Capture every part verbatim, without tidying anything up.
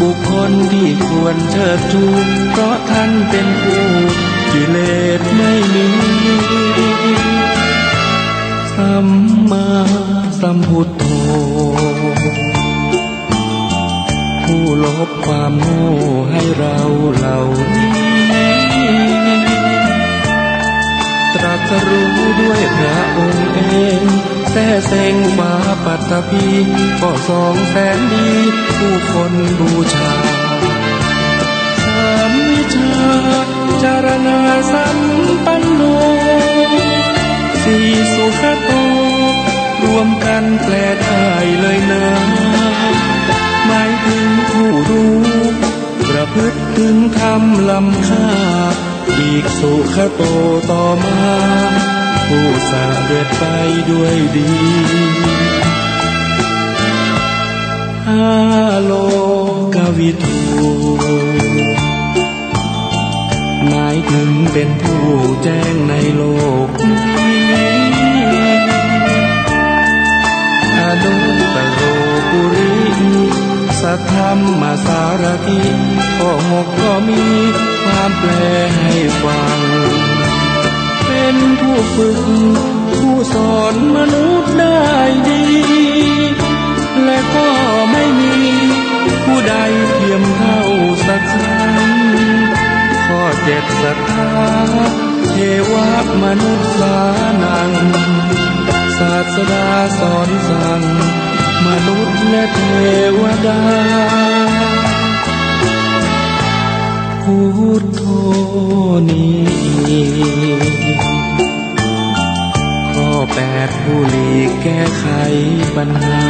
บุคคลที่ควรเชิดชู เพราะท่านเป็นผู้กิเลสไม่มี สัมมาสัมพุทโธ ผู้ลบความโง่ให้เราเหล่านี้ ตรัสรู้ด้วยพระองค์เอง แซ่เซ็งฟ้าปัตตภี ก็สองแสนดี ผู้คนบูชา สามวิชาจารณาสัมปันโน สี่สุขโต รวมกันแปลได้เลยนะ หมายถึงผู้รู้ ประพฤติถึงธรรมล้ำค่า อีกสุขโตต่อมา ผู้เสด็จไปด้วยดี ห้าโลกวิทู หมายถึงเป็นผู้แจ้งในโลกนี้ อนุตตโรปุริสธรรมสารถิ ข้อหกก็มีความแปลให้ฟัง เป็นผู้ฝึกผู้สอนมนุษย์ได้ดี และก็ไม่มีผู้ใดเทียมเท่าสักครั้ง ข้อเจ็ดศรัทธา เทวมนุษสานัง ศาสดาสอนสั่ง มนุษย์และเทวดา พุทโธนี้ ข้อแปดผู้หลีกแก้ไขปัญหา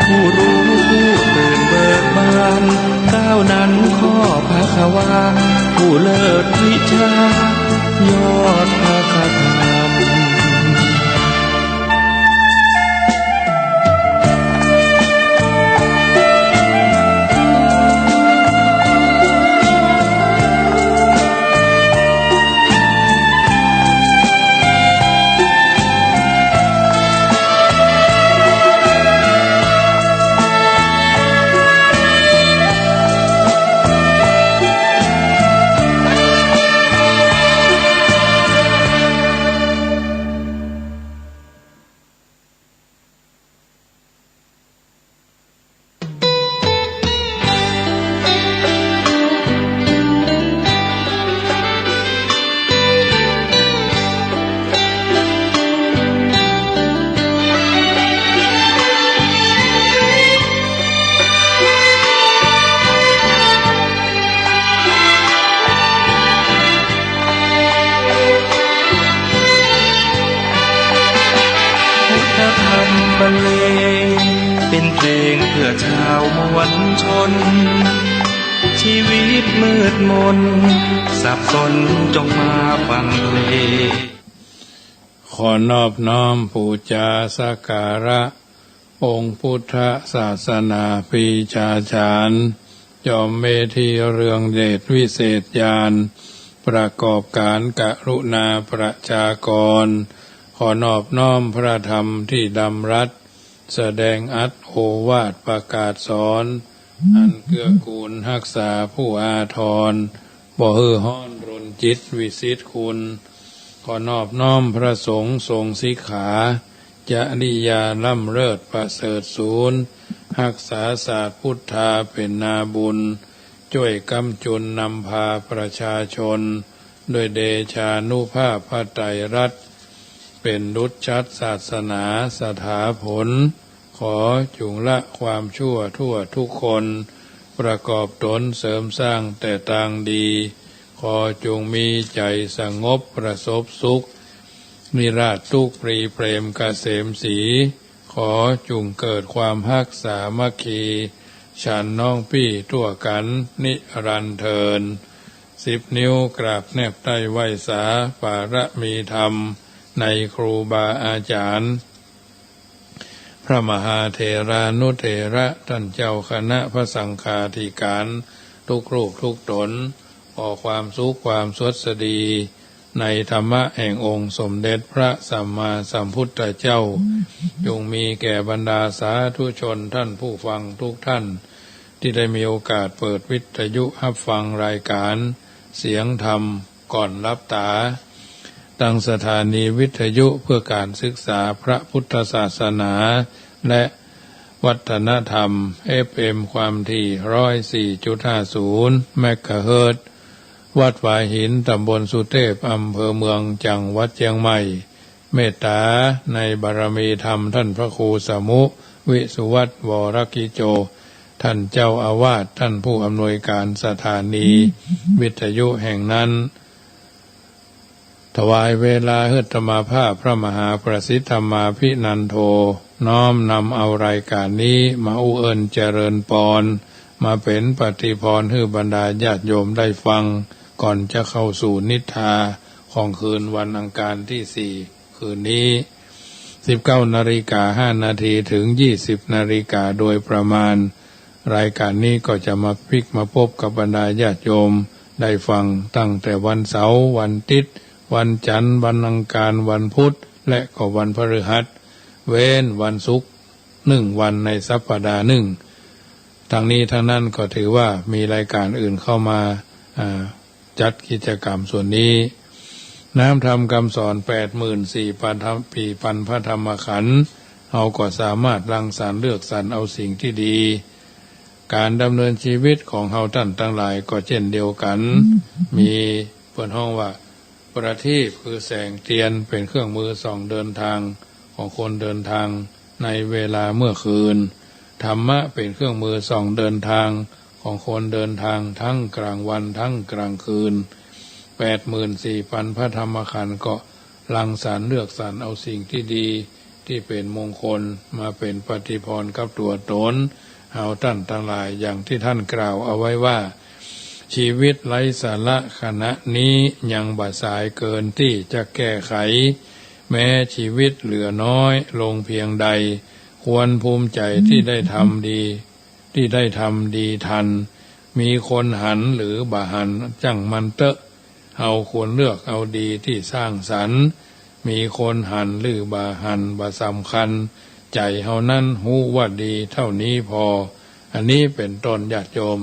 ผู้รู้ผู้ตื่นเบิกบาน เก้านั้นข้อภควา ผู้เลิศวิชา ยอดพระคาถา พุทธธรรมบรรเลง เป็นเพลงเพื่อชาวมวลชน ชีวิตมืดมน สับสนจงมาฟังเพลง ขอนอบน้อมปู๋จาสักการะ องค์พุทธศาสนาปีชาจารย์ จอมเมธีเรืองเดชวิเศษญาณ ประกอบก๋านกรุณาประชากร ขอนอบน้อมพระธรรมที่ดำรัส แสดงอัตถ์โอวาทประกาศสอน อันเกื้อกูลฮักษาผู้อาทร บ่หื้อฮ้อนรนจิตวิสิทธิ์คุณ ขอนอบน้อมพระสงฆ์ทรงสิกขา จริยาล้ำเลิศประเสริฐสูน ฮักษาศาสตร์พุทธาเป็นนาบุญ จ้วยก้ำจุนนำพาประชาชน ด้วยเดชานุภาพพระไตรรัตน์ เป็นดุจฉัตรศาสนาสถาผล ขอจุ่งละความชั่วทั่วทุกคน ประกอบตนเสริมสร้างแต่ตางดี ขอจุ่งมีใจ๋สงบประสบสุข นิราศทุกข์ปรีเปรมเกษมศรี ขอจุ่งเกิดความฮักสามัคคี ฉันน้องปี้ทั่วกั๋นนิรันดร์เทอญ สิบนิ้วกราบแนบใต้ไหว้สา ปารมีธรรมในครูบาอาจารย์ พระมหาเถรานุเถระ ต้านเจ้าคณะพระสังฆาธิการ ทุกรูปทุกต๋น ขอความสุขความสวัสดี ในธรรมะแห่งองค์สมเด็จพระสัมมาสัมพุทธเจ้า จงมีแก่บรรดาสาธุชนท่านผู้ฟังทุกท่าน ที่ได้มีโอกาสเปิดวิทยุฮับฟังรายการเสียงธรรมก่อนหลับต๋า ตางสถานีวิทยุเพื่อการศึกษาพระพุทธศาสนา และวัฒนธรรม เอฟเอ็ม ความถี่ ร้อยสี่จุดห้าศูนย์ เมกะเฮิรตซ์ วัดหวายหิน ตำบลสุเทพ อำเภอเมือง จังหวัดเจียงใหม่ เมตต๋าในบารมีธรรมท่านพระครูสมุ วิสุวัฒน์ วรกิจโจ ท่านเจ้าอาวาส ท่านผู้อำนวยการสถานีวิทยุแห่งนั้น ถวายเวลาหื้ออาตมาภาพพระมหาประสิทธิ์ธรรมาภินันโท น้อมนำเอารายการนี้มาอู้เอิ้นเจริญปอน มาเป๋นปฏิภรณ์หื้อบรรดาญาติโยมได้ฟัง ก่อนจะเข้าสู่นิทราของคืนวันอังคารที่สี่ คืนนี้ สิบเก้านาฬิกาห้านาที ถึง ยี่สิบนาฬิกาโดยประมาณ รายการนี้ก็จะมาปิ๊กมาปบกับบรรดาญาติโยมได้ฟังตั้งแต่วันเสาร์ วันอาทิตย์ วันจันทร์ วันอังคาร วันพุธ และก็วันพฤหัส เว้นวันศุกร์หนึ่งวันในสัปดาห์หนึ่ง ทั้งนี้ทั้งนั้นก็ถือว่ามีรายการอื่นเข้ามา อ่า จัดกิจกรรมส่วนนี้ น้ำธรรมคำสอน แปดหมื่นสี่พัน ปีปันพระธรรมขันธ์ เฮาก็สามารถรังสรรค์เลือกสรรเอาสิ่งที่ดี การดำเนินชีวิตของเฮาต้านตังหลายก็เจ้นเดียวกั๋น มีเปิ้นฮ้องว่า ประทีปคือแสงเตียน เป๋นเครื่องมือส่องเดินทางของคนเดินทาง ในเวลาเมื่อคืน ธรรมะเป๋นเครื่องมือส่องเดินทางของคนเดินทางทั้งกลางวันทั้งกลางคืน แปดหมื่นสี่พันพระธรรมขันธ์ก็รังสรรค์เลือกสรรเอาสิ่งที่ดีที่เป๋นมงคลมาเป๋นปฏิภรณ์กับตั๋วต๋นเฮาต้านตังหลาย อย่างที่ท่านกล่าวเอาไว้ว่า ชีวิตไร้สาระขณะนี้ยังบ่สายเกินที่จะแก้ไข แม้ชีวิตเหลือน้อยลงเพียงใด ควรภูมิใจที่ได้ทำดี ที่ได้ทำดีทัน มีคนหันหรือบ่หันจ้างมันเต๊อะ เฮาควรเลือกเอาดีที่สร้างสรรค์ มีคนหันหรือบ่หันบ่สำคัญ ใจ๋เฮานั้นฮู้ว่าดีเต้านี้ผ่อ อันนี้เป๋นต้น ญาติโยม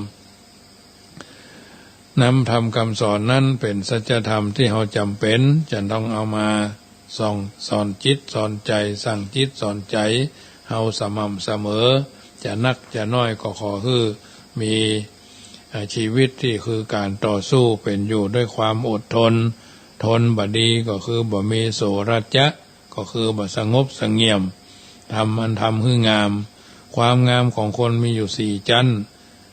น้ำธรรมคำสอนนั้นเป๋นสัจธรรมที่เฮาจ๋ำเป๋นจะต้องเอามาส่อง สอนจิตสอนใจ๋ สั่งจิตสอนใจ๋เฮาสม่ำเสมอ จะนักจะน้อยก็ขอหื้อมี อ่า ชีวิตที่คือก๋านต่อสู้เป๋นอยู่ด้วยความอดทน ทนบ่ดีก็คือบ่มีโสรัจจะ ก็คือบ่สงบเสงงี่ยม ทำอันทำหื้องาม ความงามของคนมีอยู่สี่จั้น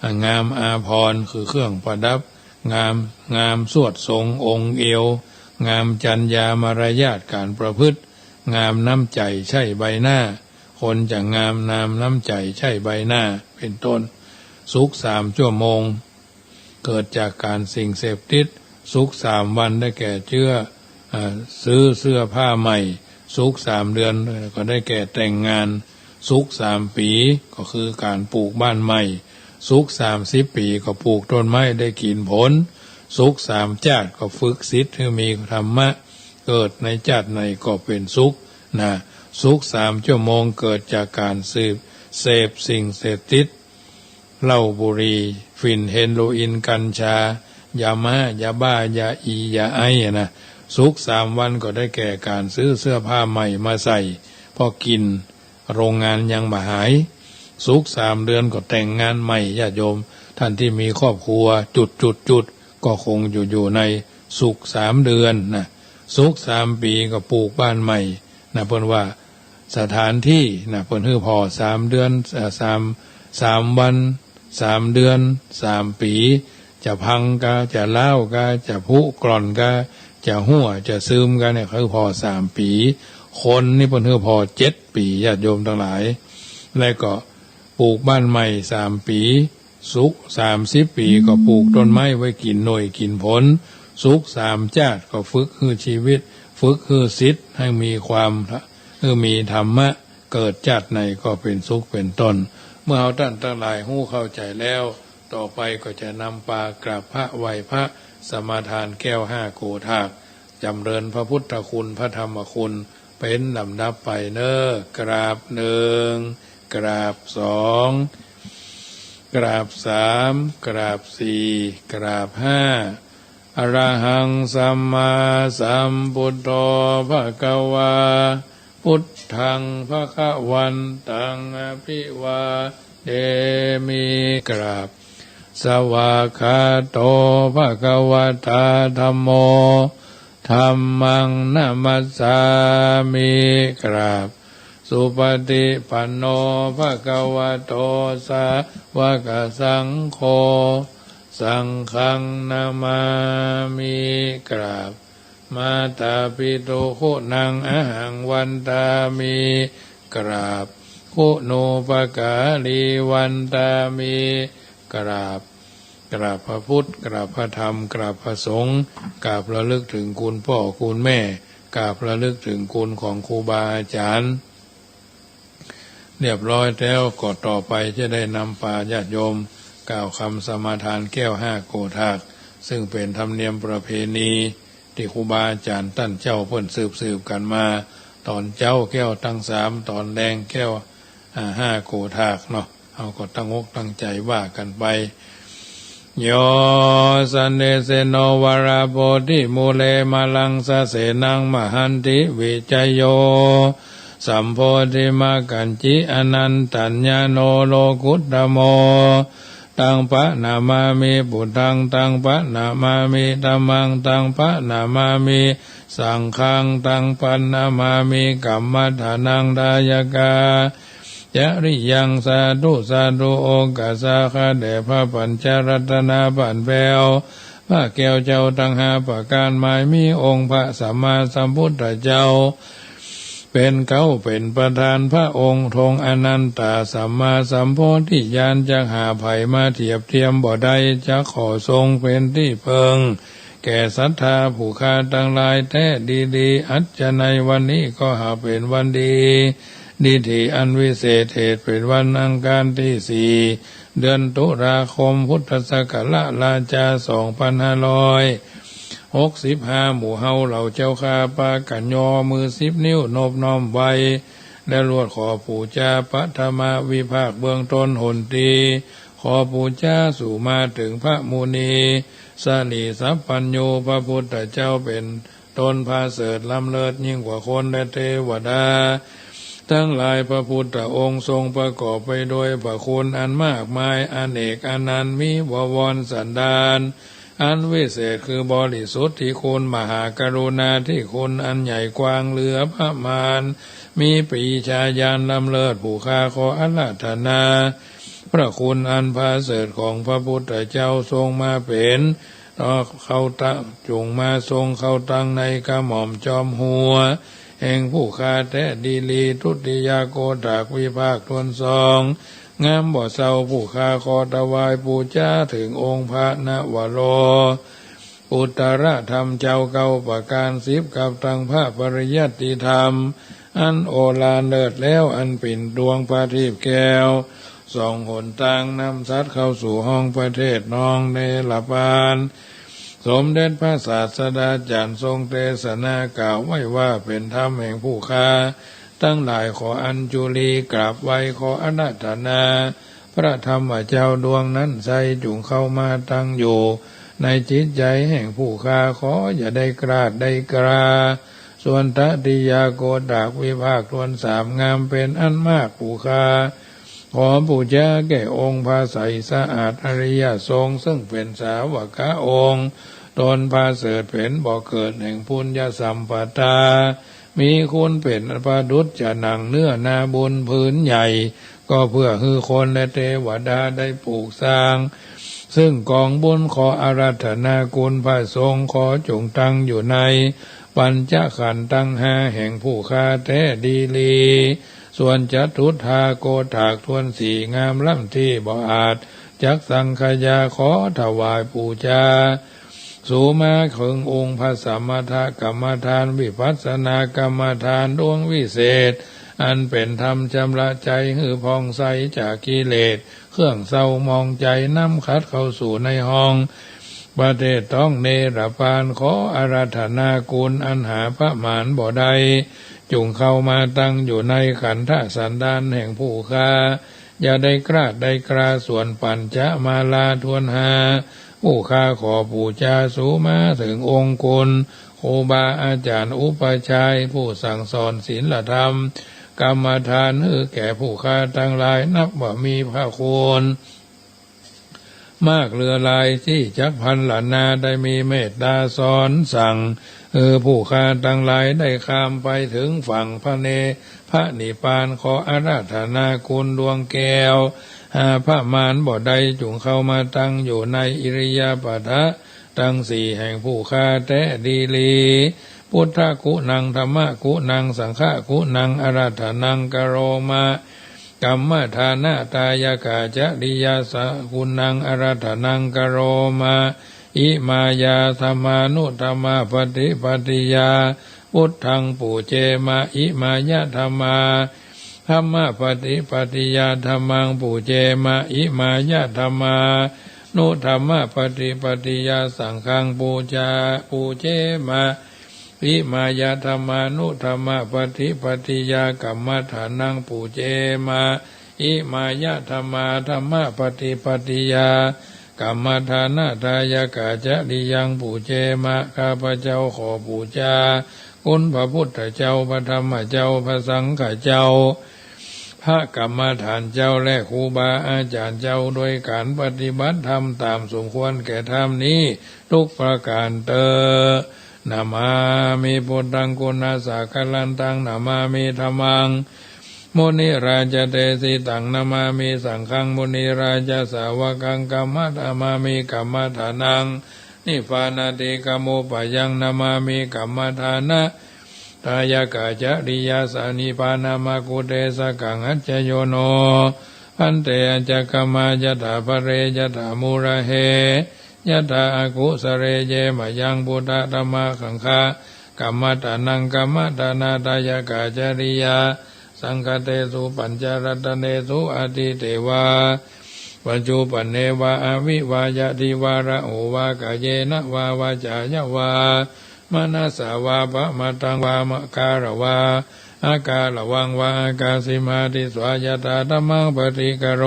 อ่ะ งามอาภรณ์คือเครื่องประดับ งาม งามสวดทรงองค์เอว งามจรรยามารยาทก๋านประพฤติ งามน้ำใจ๋ใช้ใบหน้า คนจะงามนามน้ำใจ๋ใช้ใบหน้า เป๋นต้น สุขสามจั่วโมง เกิดจากก๋านสิ่งเสพติด สุขสามวันได้แก่เจื้อ อ่า ซื้อเสื้อผ้าใหม่ สุขสามเดือนก็ได้แก่แต่งงาน สุขสามปี๋ก็คือก๋านปลูกบ้านใหม่ สุขสามสิบปี๋ก็ปลูกต้นไม้ได้กิ๋นผล สุขสามจ้าติก็ฝึกศิษย์หื้อมีธรรมะ เกิดในจ้าติไหนก็เป๋นสุขนะ สุขสามจั่วโมงเกิดจากก๋านสืบ เสพสิ่งเสพติด เหล้าบุหรี่ ฝิ่น เฮโรอีน กัญชา ยาม้า ยาบ้า ยาอี ยาไอซ์อะนะ สุขสามวันก็ได้แก่ก๋านซื้อเสื้อผ้าใหม่มาใส่ เพราะกลิ่นโรงงานยังบ่หาย สุขสามเดือนก็แต่งงานใหม่ ญาติโยม ท่านที่มีครอบครัวจุดจุดจุดก็คงอยู่อยู่ในสุขสามเดือนนะ สุขสามปี๋ก็ปลูกบ้านใหม่นะ เปิ้นว่า สถานที่นะ เปิ้นหื้อผ่อสามเดือน เอ่อ สาม สามวัน สามเดือน สามปี๋ จะพังกา จะร้าวกา จะผุกร่อนกา จะหั้ว จะซึมกาเนี่ย หื้อผ่อสามปี๋ คนนี่เปิ้นหื้อผ่อเจ็ดปี๋ ญาติโยมตังหลาย และก็ปลูกบ้านใหม่สามปี๋ สุขสามสิบปี๋ก็ปลูกต้นไม้ไว้กิ๋นหน่วยกิ๋นผล สุขสามจ้าติก็ฝึกหื้อชีวิต ฝึกหื้อศิษย์หื้อมีความ หื้อมีธรรมะ เกิดจ้าติไหนก็เป๋นสุขเป๋นต้น เมื่อเฮาต้านตังหลายฮู้เข้าใจ๋แล้ว ต่อไปก็จะนำปากราบพระไหว้พระ สมาทานแก้วห้าโกธาตุ จำเริญพระพุทธคุณ พระธรรมคุณ เป๋นลำดับไปเน่อ กราบหนึ่ง กราบสอง กราบสาม กราบสี่ กราบห้า อะระหัง สัมมาสัมพุทโธ ภะคะวา พุทธัง ภะคะวันตัง อะภิวาเทมิ กราบ สวากขาโต ภะคะวะตา ธัมโม ธัมมัง นะมัสสามิ กราบ สุปะฏิปันโน ภะคะวะโต สาวะกะสังโฆ สังฆัง นะมามิ กราบ มาตาปิตุ กุณัง อะหัง วันตามิ กราบ กุณูปการี วันตามิ กราบ กราบพระพุทธ กราบพระธรรม กราบพระสงฆ์ กราบระลึกถึงคุณพ่อคุณแม่ กราบระลึกถึงคุณของครูบาอาจารย์ เรียบร้อยแล้ว ก็ต่อไปจะได้นำปาญาติโยม กล่าวคำสมาทานแก้วห้าโกฏาก ซึ่งเป๋นธรรมเนียมประเพณี ตี้ครูบาอาจารย์ต้านเจ้าเปิ้นสืบๆ กั๋นมา ต๋อนเจ๊าแก้วตังสาม ต๋อนแลงแก้ว อ่า ห้าโกฏากเนาะ เฮาก็ตั้งอกตั้งใจ๋ว่ากั๋นไป โย สันติเสโน วะระโพธิมูเล มะลังสะเสนัง มะหันติ วิจโย สัมโพธิมักขัญญิ อนันตัญญาโณ โลกุตตะโม ตังปะนะมามิ พุทธัง ตังปะนะมามิ ธัมมัง ตังปะนะมามิ สังฆัง ตังปะนะมามิ กัมมัฏฐานัง ทายกา จริยัง สาธุ สาธุ โอกาสา ข้าแด่พระปัญจรัตนะ บ้านแป๊ว พระแก้วเจ้าตังห้าประก๋าน หมายมีองค์พระสัมมาสัมพุทธเจ้า เป๋นเก๊าเป๋นประธาน พระองค์ทรงอนันตาสัมมาสัมโพธิญาณ จักหาใผมาเทียบเทียมบ่ได้ จักขอทรงเป๋นตี้เปิง แก่ศรัทธาผู้ข้าตังหลายแต๊ดีหลี อั้นจะในวันนี้ก็หาเป๋นวันดี ดีถีอันวิเศษ เหตุเป๋นวันอังคารตี้สี่ เดือนตุลาคม พุทธศักราชราชา สองปันห้าร้อยหกสิบห้า หมู่เฮาเหล่าเจ้าข้าปากั๋นยอมือสิบนิ้วนบน้อมไหว้ และลวดขอปู๋จาปฐมวิภาคเบื้องต้นหนตี้ ขอปู๋จาสู่มาเถิงพระมุนี สรีสัพพัญญู พระพุทธเจ้าเป๋นต้นผาเสริฐล้ำเลิศยิ่งกว่าคนและเตวดาตังหลาย พระพุทธองค์ทรงประกอบไปด้วยพระคุณอันมากมายอเนกอนันต์ มีบวรสันดานอันวิเศษ คือบริสุทธิคุณ มหากรุณาธิคุณอันใหญ่กว้างเหลือประมาณ มีปรีชาญาณล้ำเลิศ ผู้ข้าขออาราธนา พระคุณอันผาเสริฐของพระพุทธเจ้าทรงมาเป๋น ต่อเข้าตะ จุ่งมาทรงเข้าตังในกระหม่อมจอมหัว แห่งผู้ข้าแต๊ดีหลี ทุติยโกฏากวิภาคถ้วนสอง งามบ่เศร้า ผู้ข้าขอถวายปู๋จาเถิงองค์พระนวโร กุตรธรรมเจ้าเก้าประก๋าน สิบกับตังพระปริยัติธรรม อันโอฬารเลิศแล้ว อันปิ่นดวงประทีปแก้ว ส่องหนตางนำสัตว์เข้าสู่ห้องพระเทศน์นองเนรปาน สมเด็จพระศาสดาจารย์ทรงเตสนากล่าวไว้ว่าเป๋นธรรมแห่งผู้ข้าตังหลาย ขออัญจุลีกราบไหว้ ขออาราธนา พระธรรมเจ้าดวงนั้นไส้ จุ่งเข้ามาตั้งอยู่ในจิตใจ๋แห่งผู้ข้า ขออย่าได้กราดได้กรา ส่วนตติยโกฏากวิภาคถ้วนสาม งามเป๋นอันมาก ผู้ข้าขอปู๋จาแก่องค์พระใสสะอาดอริยสงฆ์ ซึ่งเป๋นสาวกะองค์ ตนผาเสริฐเป๋นบ่อเกิดแห่งปุญญสัมปทา มีคุณเป๋นประดุจจะหนังเนื้อนาบุญผืนใหญ่ ก็เพื่อหื้อคนและเตวดาได้ปลูกสร้าง ซึ่งกองบุญ ขออาราธนาคุณพระสงฆ์ ขอจุ่งตั้งอยู่ในปัญจขันธ์ตังห้าแห่งผู้ข้าแต๊ดีหลี ส่วนจตุตถาโกฏากถ้วนสี่ งามล้ำตี้บ่อาจจักสังขยา ขอถวายปู๋จา สู่มาเถิงองค์พระสมถกรรมฐาน วิปัสสนากรรมฐานดวงวิเศษ อันเป๋นธรรรมชำระใจ๋หื้อผ่องใสจากกิเลส เครื่องเศร้าหมองใจ๋ นำขัดเข้าสู่ในห้อง ประเทศต้องเนรปาน ขออาราธนาคุณอันหาประมาณบ่ได้ จุ่งเข้ามาตั้งอยู่ในขันธสันดานแห่งผู้ข้า อย่าได้กล้าได้กล้าส่วนปัญจมาลาถ้วนห้า ผู้ข้าขอปู๋จาสูมาเถิงองค์คุณ ครูบาอาจ๋ารย์อุปัชฌาย์ ผู้สั่งสอนศีลธรรม กรรมฐานหื้อแก่ผู้ข้าตังหลาย นับว่ามีพระคุณ มากเหลือหลายตี้จักพรรณนา ได้มีเมตต๋าสอนสั่ง หื้อผู้ข้าตังหลายได้ข้ามไปเถิงฝั่งพระเน พระนิพพาน ขออาราธนาคุณดวงแก้ว หาประมาณบ่ได้ จุ่งเข้ามาตั้งอยู่ในอิริยาบถะตังสี่แห่งผู้ข้าแต๊ดีหลี พุทธคุณัง ธัมมคุณัง สังฆคุณัง อาราธนังกะโรมะ กัมมะฐานะทายกะจริยา สะคุณัง อาราธนังกะโรมะ อิมายาธัมมานุธัมมะปฏิปทติยา พุทธังปู๋เจมะ อิมายะธัมมาธัมมะปฏิปทติยา ธัมมังปู๋เจมะ อิมายะธัมมานุธัมมะปฏิปทติยา สังฆังปู๋จา ปู๋เจมะ อิมายะธัมมานุธัมมะปฏิปทติยา กัมมะฐานังปู๋เจมะ อิมายะธัมมาธัมมะปฏิปทติยา กัมมะฐานะทายกะจริยังปู๋เจมะ ข้าพเจ้าขอปู๋จา คุณพระพุทธเจ้า พระธรรมเจ้า พระสังฆเจ้า พระกรรมฐานเจ้า และครูบาอาจ๋ารย์เจ้า ด้วยก๋านปฏิบัติธรรมต๋ามสมควรแก่ธรรมนี้ ทุกประก๋านเต๊อะ นะมามิ พุทธัง กุณาสะกะรันตัง นะมามิ ธัมมัง มุนิราจาเตสิตัง นะมามิ สังฆัง มุนิราจาสาวกัง กัมมะ นะมามิ กัมมะฐานัง นิพพานาติกะมุปปะยัง นะมามิ กัมมะฐานะทายกะจริยา สะนิพพานะมะกุเตสกัง อัจจโยโน ภันเต อัจจกมะ ยะถาภะเร ยะถามูละเฮ ยะถาอากุสะเล เย มะยัง พุทธะ ธัมมะ สังฆะ กัมมะฐานัง กัมมะฐานะทายกะจริยา สังฆะเตสุ ปัญจรัตเนสุ อะทิเตวา ปัจจุปันเนวา อะวิวา ยะทิวา ระโหวา กาเยนะวา วาจายะวา มะนะสสะวา ปะมะทังวา มะกาละวา อะกาละวังวา อะกาสิมา ทิสสา ยะถาธัมมัง ปะติกะโร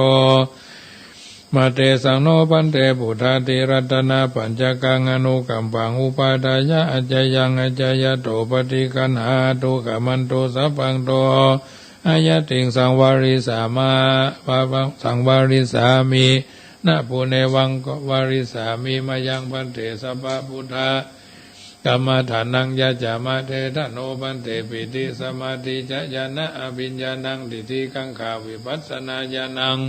มะเตสัง โน ภันเต พุทธาทิรัตนะปัญจกัง อะนุกัมปัง อุปาทายะ อัจจยัง อัจจยะโต ปะติคันหาตุ ขะมันตุ สัพพัง โต อะยะติง สังวาริสสามา วะ สังวาริสสามิ นะ ปุเนวัง วาริสสามิ มะยัง ภันเต สัพพะพุทธะ กัมมะฐานัง ยัจจามา เตถะ โน ภันเต ปิติ สมาธิ จะญาณะ อะภิญญาณัง ทิฏฐิกังขา วิปัสสนาญาณัง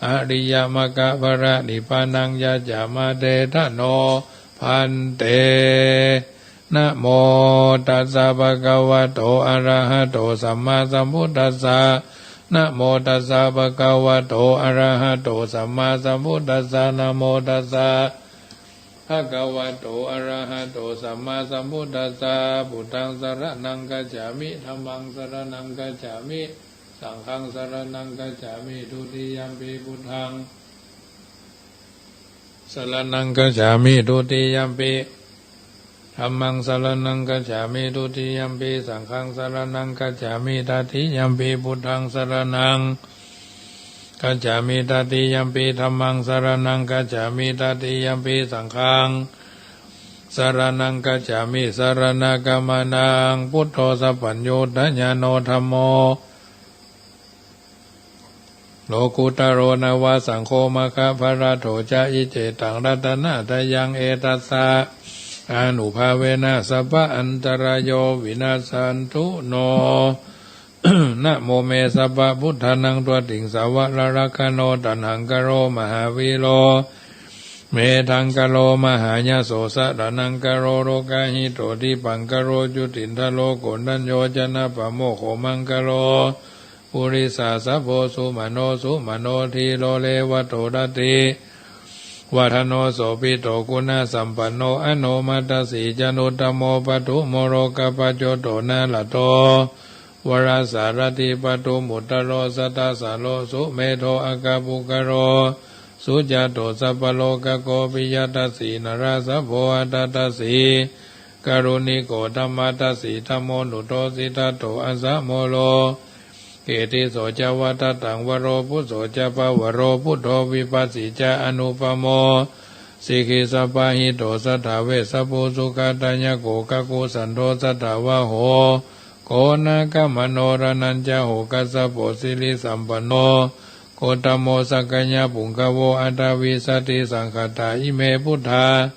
อะริยะมรรคผละนิพพานัง ยัจจามา เตถะ โน ภันเต นะโมตัสสะ ภะคะวะโต อะระหะโต สัมมาสัมพุทธัสสะ นะโมตัสสะ ภะคะวะโต อะระหะโต สัมมาสัมพุทธัสสะ นะโมตัสสะ ภะคะวะโต อะระหะโต สัมมาสัมพุทธัสสะ พุทธัง สะระณัง คัจฉามิ ธัมมัง สะระณัง คัจฉามิ สังฆัง สะระณัง คัจฉามิ ทุติยัมปิ พุทธัง สะระณัง คัจฉามิ ทุติยัมปิ ธัมมัง สะระณัง คัจฉามิ ทุติยัมปิ สังฆัง สะระณัง คัจฉามิ ตติยัมปิ พุทธัง สะระณัง คัจฉามิ ตติยัมปิ ธัมมัง สะระณัง คัจฉามิ ตติยัมปิ สังฆัง สะระณัง คัจฉามิ สะระณะกะมะนัง พุทโธ สัพพัญญูตะญาโณ ธัมโม โลกุตโต นะวะ สังโฆ มรรคผลัตโต จะ อิเจตัง รัตนะตะยัง เอตัสสะ อานุภาเวนะ สัพพะอันตะราโย วินัสสันตุ โน นะโมเม สัพพะพุทธานัง ตัตติงสาวะ ระรักขะโณ ตัณหังกะโร มหาวีโร เมธังกะโร มหายะโส สะระณังกะโร โลกะหิโต ทิปพังกะโร จุตินทะโร โกณฑัญโญ จะนะปะโมกโข มังคะโล ปุริสะสะโพ สุมะโน สุมะโน ธีโร เรวะโต รติ วัฒโน โสภิโต คุณะสัมปันโน อโนมะตะสี จนุตตะโม ปะทุมมะโรกะปะโจโต นะระโต วะระสะระถี ปะทุมมุตตะโร สะทะสะโล สุเมโท อะกะปุคคะโล Sujato sabbalokaggo piyadassī narāsabho atthadassī, kāruṇiko dhammadassi dhammo nuddho siddhato asamaro. Kitiso ca vadattaṃ varo phusso ca pavvaro buddho vipassī ca anūpamo sikhī sabbahito satthā vessabhū sukhadaññako kakusandho satthavāho koṇāgamano raṇañjaho kassapo sirisampanno gotamo sakyapuṅgavo aṭṭhavīsati saṅkhātā ime buddhā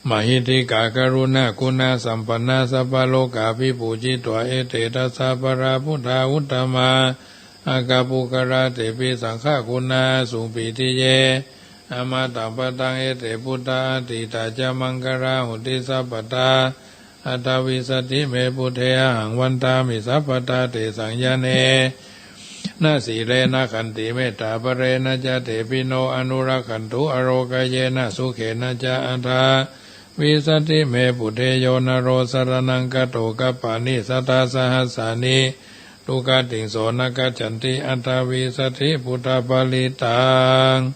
mahiddhikā karuṇāguṇasampannā sabbalokā abhipūjitā. Ete dasappārā buddhā uttamā aggapuggalā, tepi saṅghaguṇā sūpitiye amataṃ pataṃ. Ete buddhā atītā ca maṅgalā honti sabbadā. Aṭṭhavīsati me buddhe ahaṃ vandāmi sabbadā. Tesaṃ ñāṇena sīlena khantimettābalena ca tepi no anurakkhantu ārokayena sukhena ca. Aṭṭhavīsati me buddhe yo naro saraṇaṃ gato kappāni satasahasāni dugatiṃ so na gacchanti. Aṭṭhavīsati buddhaparittaṃ.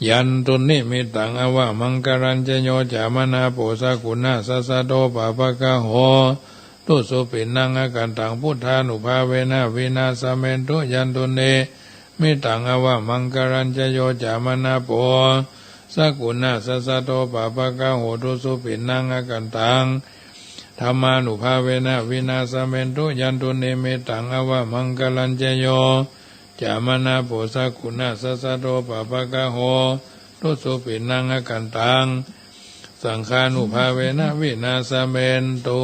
Yandunnimittaṃ avamaṅgalañca yo cāmanāpo sakuṇassa saddo pāpaggaho dussupinaṃ akantaṃ buddhānubhāvena vināsamentu. Yandunnimittaṃ avamaṅgalañca yo cāmanāpo sakuṇassa saddo pāpaggaho dussupinaṃ akantaṃ dhammānubhāvena vināsamentu. Yandunnimittaṃ avamaṅgalañca yo cāmanāpo sakuṇassa saddo pāpaggaho dussupinaṃ akantaṃ saṅghānubhāvena vināsamentu.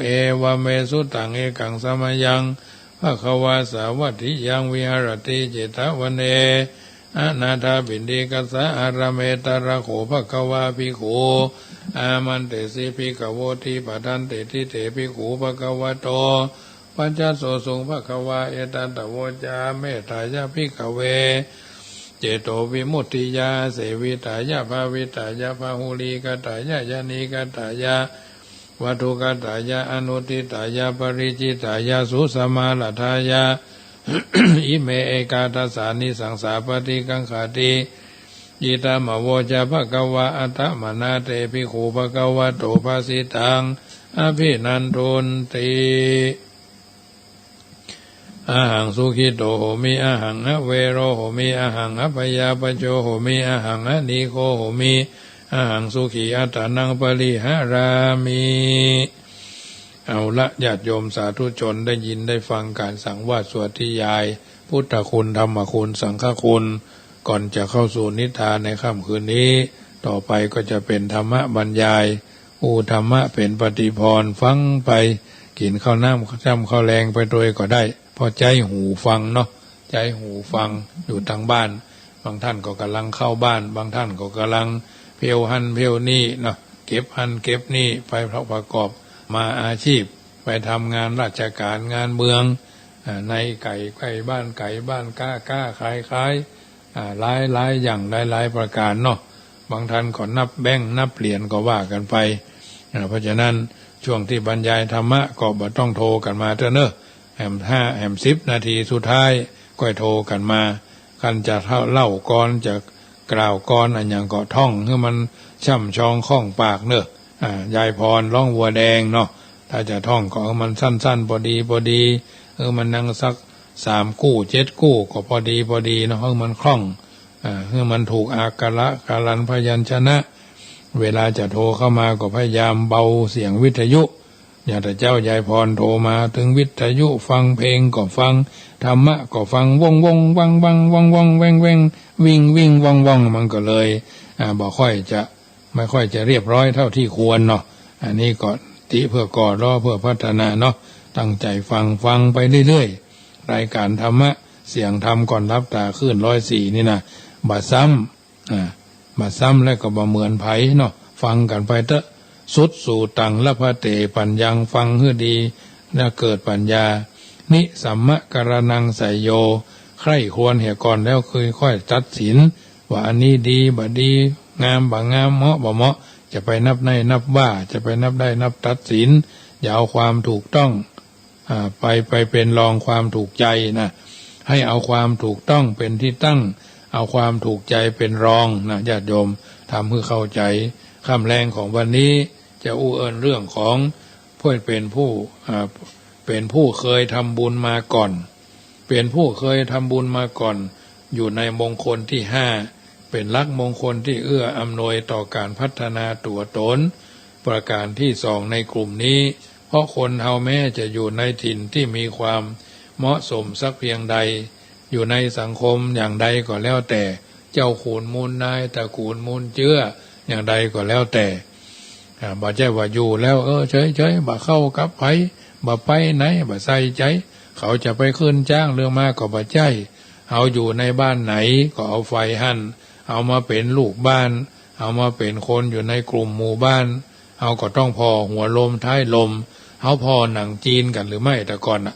Evaṃ me sutaṃ. Ekaṃ samayaṃ bhagavā sāvatthiyaṃ viharati jetavane anāthapiṇḍikassa ārāme. Tatra kho bhagavā bhikkhū āmantesi bhikkhavoti. Bhadanteti te bhikkhū bhagavato paccassosuṃ. Bhagavā etadavoca: Mettāya bhikkhave cetovimuttiyā āsevitāya bhāvitāya bahulīkatāya yaṇīkatāya vatthukatāya anuṭṭhitāya paricitāya susamāraddhāya. Ime ekādasānisaṃsā paṭikaṅkhāti. Idamavoca bhagavā. Attamanā te bhikkhū bhagavato bhāsitaṃ abhinandunti. Ahaṃ sukhito homi, ahaṃ avero homi, ahaṃ abyāpajjho homi, ahaṃ anīgho homi, ahaṃ sukhī attānaṃ pariharāmi. เอาละ ญาติโยมสาธุชน ได้ยินได้ฟังการสังวาสสวดธยาย พุทธคุณ ธรรมคุณ สังฆคุณ ก่อนจะเข้าสู่นิทานในค่ำคืนนี้ ต่อไปก็จะเป็นธรรมบรรยาย อู้ธรรมะเป๋นปฏิภรณ์ ฟังไป กิ๋นข้าวน้ำจ้ำข้าวแลงไปตวยก็ได้ เพราะใจ๊หูฟังเนาะ ใจ๊หูฟัง อยู่ตางบ้าน บางท่านก็ก่ำลังเข้าบ้าน บางท่านก็ก่ำลังเผี้ยวหั้นเผี้ยวนี่เนาะ เก็บหั้นเก็บนี่ ไปประกอบมาอาชีพ ไปทำงานราชการงานเมือง อ่า ในใก้บ้านไก๋บ้าน ก๊าก๊าขายขาย อ่า หลายหลายอย่าง หลายหลายประก๋านเนาะ บางท่านก็นับแบงก์นับเหรียญก็ว่ากั๋นไป อ่า เพราะฉะนั้นช่วงตี้บรรยายธรรมะก็บ่ต้องโทรกั๋นมาเต๊อะเนาะ แหมห้า แหมสิบนาทีสุดท้ายก้อยโทรกั๋นมา คันจะเล่ากลอนจะกล่าวกลอนอะหยังก็ท่องหื้อมันช่ำชองคล่องปากเนาะ อ่า ยายพรร้องวัวแดงเนาะ ถ้าจะท่องก็หื้อมันสั้นๆ พอดีพอดี หื้อมันนังสักสามกู้เจ็ดกู้ก็พอดีพอดีเนาะ หื้อมันคล่อง อ่า หื้อมันถูกอักขระกาลันพยัญชนะ เวลาจะโทรเข้ามาก็พยายามเบาเสียงวิทยุ อย่างแต่เจ๊ายายพรโทรมา ตึงวิทยุฟังเพลงก็ฟัง ธรรมะก็ฟัง ว่องว่องว่างว่าง ว่องว่องแว่งแว่ง วิ่งวิ่งว่องว่อง มันก็เลย อ่า บ่ค่อยจะ ไม่ค่อยจะเรียบร้อยเท่าที่ควรเนาะ อันนี้ก็ติเปื้อก่อล้อเปื้อพัฒนาเนาะ ตั้งใจ๋ฟัง ฟังไปเรื่อยๆ รายก๋านธรรมะ เสียงธรรมก่อนหลับต๋า คลื่นร้อยสี่นี่นะ บ่ซ้ำ อ่า บ่ซ้ำแล้วก็บ่เหมือนใผเนาะ ฟังกั๋นไปเต๊อะ สุตสุตัง ละภัตเต ปัญญัง ฟังหื้อดี แล้วเกิดปัญญา นิสัมมะกะระณัง สัยโย ใคร่ครวญเหียก่อนแล้วคือค่อยตัดสิน ว่าอันนี้ดีบ่ดี งามบ่งาม เหมาะบ่เหมาะ จะไปนับไน้นับว่า จะไปนับได้นับตัดสิน อย่าเอาความถูกต้อง อ่า ไป ไปเป๋นรองความถูกใจ๋นะ ให้เอาความถูกต้องเป๋นตี้ตั้ง เอาความถูกใจ๋เป๋นรองนะ ญาติโยม ทำหื้อเข้าใจ๋ ค่ำแลงของวันนี้จะอู้เอิ้นเรื่องของ เพื่อเป๋นผู้ อ่า เป๋นผู้เคยทำบุญมาก่อน เป๋นผู้เคยทำบุญมาก่อน อยู่ในมงคลตี้ห้า เป๋นหลักมงคลตี้เอื้ออำนวยต่อก๋านพัฒนาตั๋วตน ประก๋านตี้สองในกลุ่มนี้ เพราะคนเฮาแม้จะอยู่ในถิ่นตี้มีความเหมาะสมสักเพียงใด อยู่ในสังคมอย่างใดก็แล้วแต่ เจ้าขุนมูลนาย ตระกูลมูลเจื้อ อย่างใดก็แล้วแต่ อ่า บ่ใจ้ว่าอยู่แล้ว เออ เฉยๆ บ่เข้ากับใผ บ่ไปไหน บ่ใส่ใจ๋ เขาจะไปขึ้นจ๊างเรื่องมาก็บ่ใจ้ เฮาอยู่ในบ้านไหนก็เอาใฝ่หั้น เอามาเป๋นลูกบ้าน เอามาเป๋นคนอยู่ในกลุ่มหมู่บ้าน เฮาก็ต้องผ่อหัวลมท้ายลม เฮาผ่อหนังจีนกั๋นหรือไม่แต่ก่อนน่ะ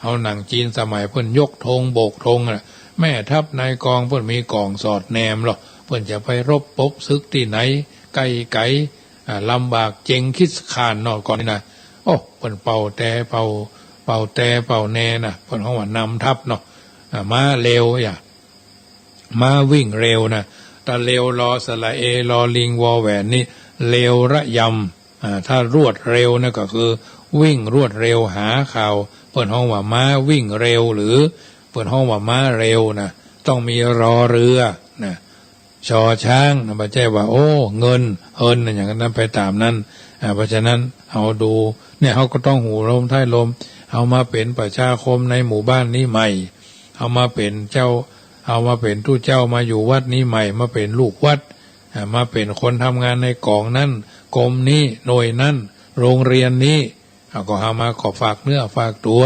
เฮาหนังจีนสมัยเปิ้นยกธงโบกธงน่ะ แม่ทัพนายกองเปิ้นมีก๋องสอดแนมลอ เปิ้นจะไปรบปบศึกตี้ไหน ใก้ไก๋ อ่า ลำบากเจ๊งคิดคร้านเนาะก่อนนี่นะ โอ้ เปิ้นเป่าแตรเป่า เป่าแตรเป่าแนน่ะ เปิ้นฮ้องว่านำทัพเนาะ อ่า ม้าเร็วอย่า ม้าวิ่งเร็วนะ ตะเร็ว รอสระเอ รอลิง วอแหวนนี่ เร็วระยำ อ่า ถ้ารวดเร็วนะก็คือวิ่งรวดเร็ว หาข่าว เปิ้นฮ้องว่าม้าวิ่งเร็ว หรือเปิ้นฮ้องว่าม้าเร็วนะ ต้องมีรอเรือนะ ชอช้างนะ บ่ใจ้ว่า โอ้ เงิน เอินนะ อย่างนั้นไปต๋ามนั้น อ่า เพราะฉะนั้นเอาดู เนี่ย เฮาก็ต้องหัวลมท้ายลม เอามาเป๋นประชาคมในหมู่บ้านนี้ใหม่ เอามาเป๋นเจ้า เอามาเป๋นตุ๊เจ้ามาอยู่วัดนี้ใหม่ มาเป๋นลูกวัด อ่า มาเป๋นคนทำงานในก๋องนั้น กรมนี้ หน่วยนั้น โรงเรียนนี้ เอาก็เอามาก็ฝากเนื้อฝากตั๋ว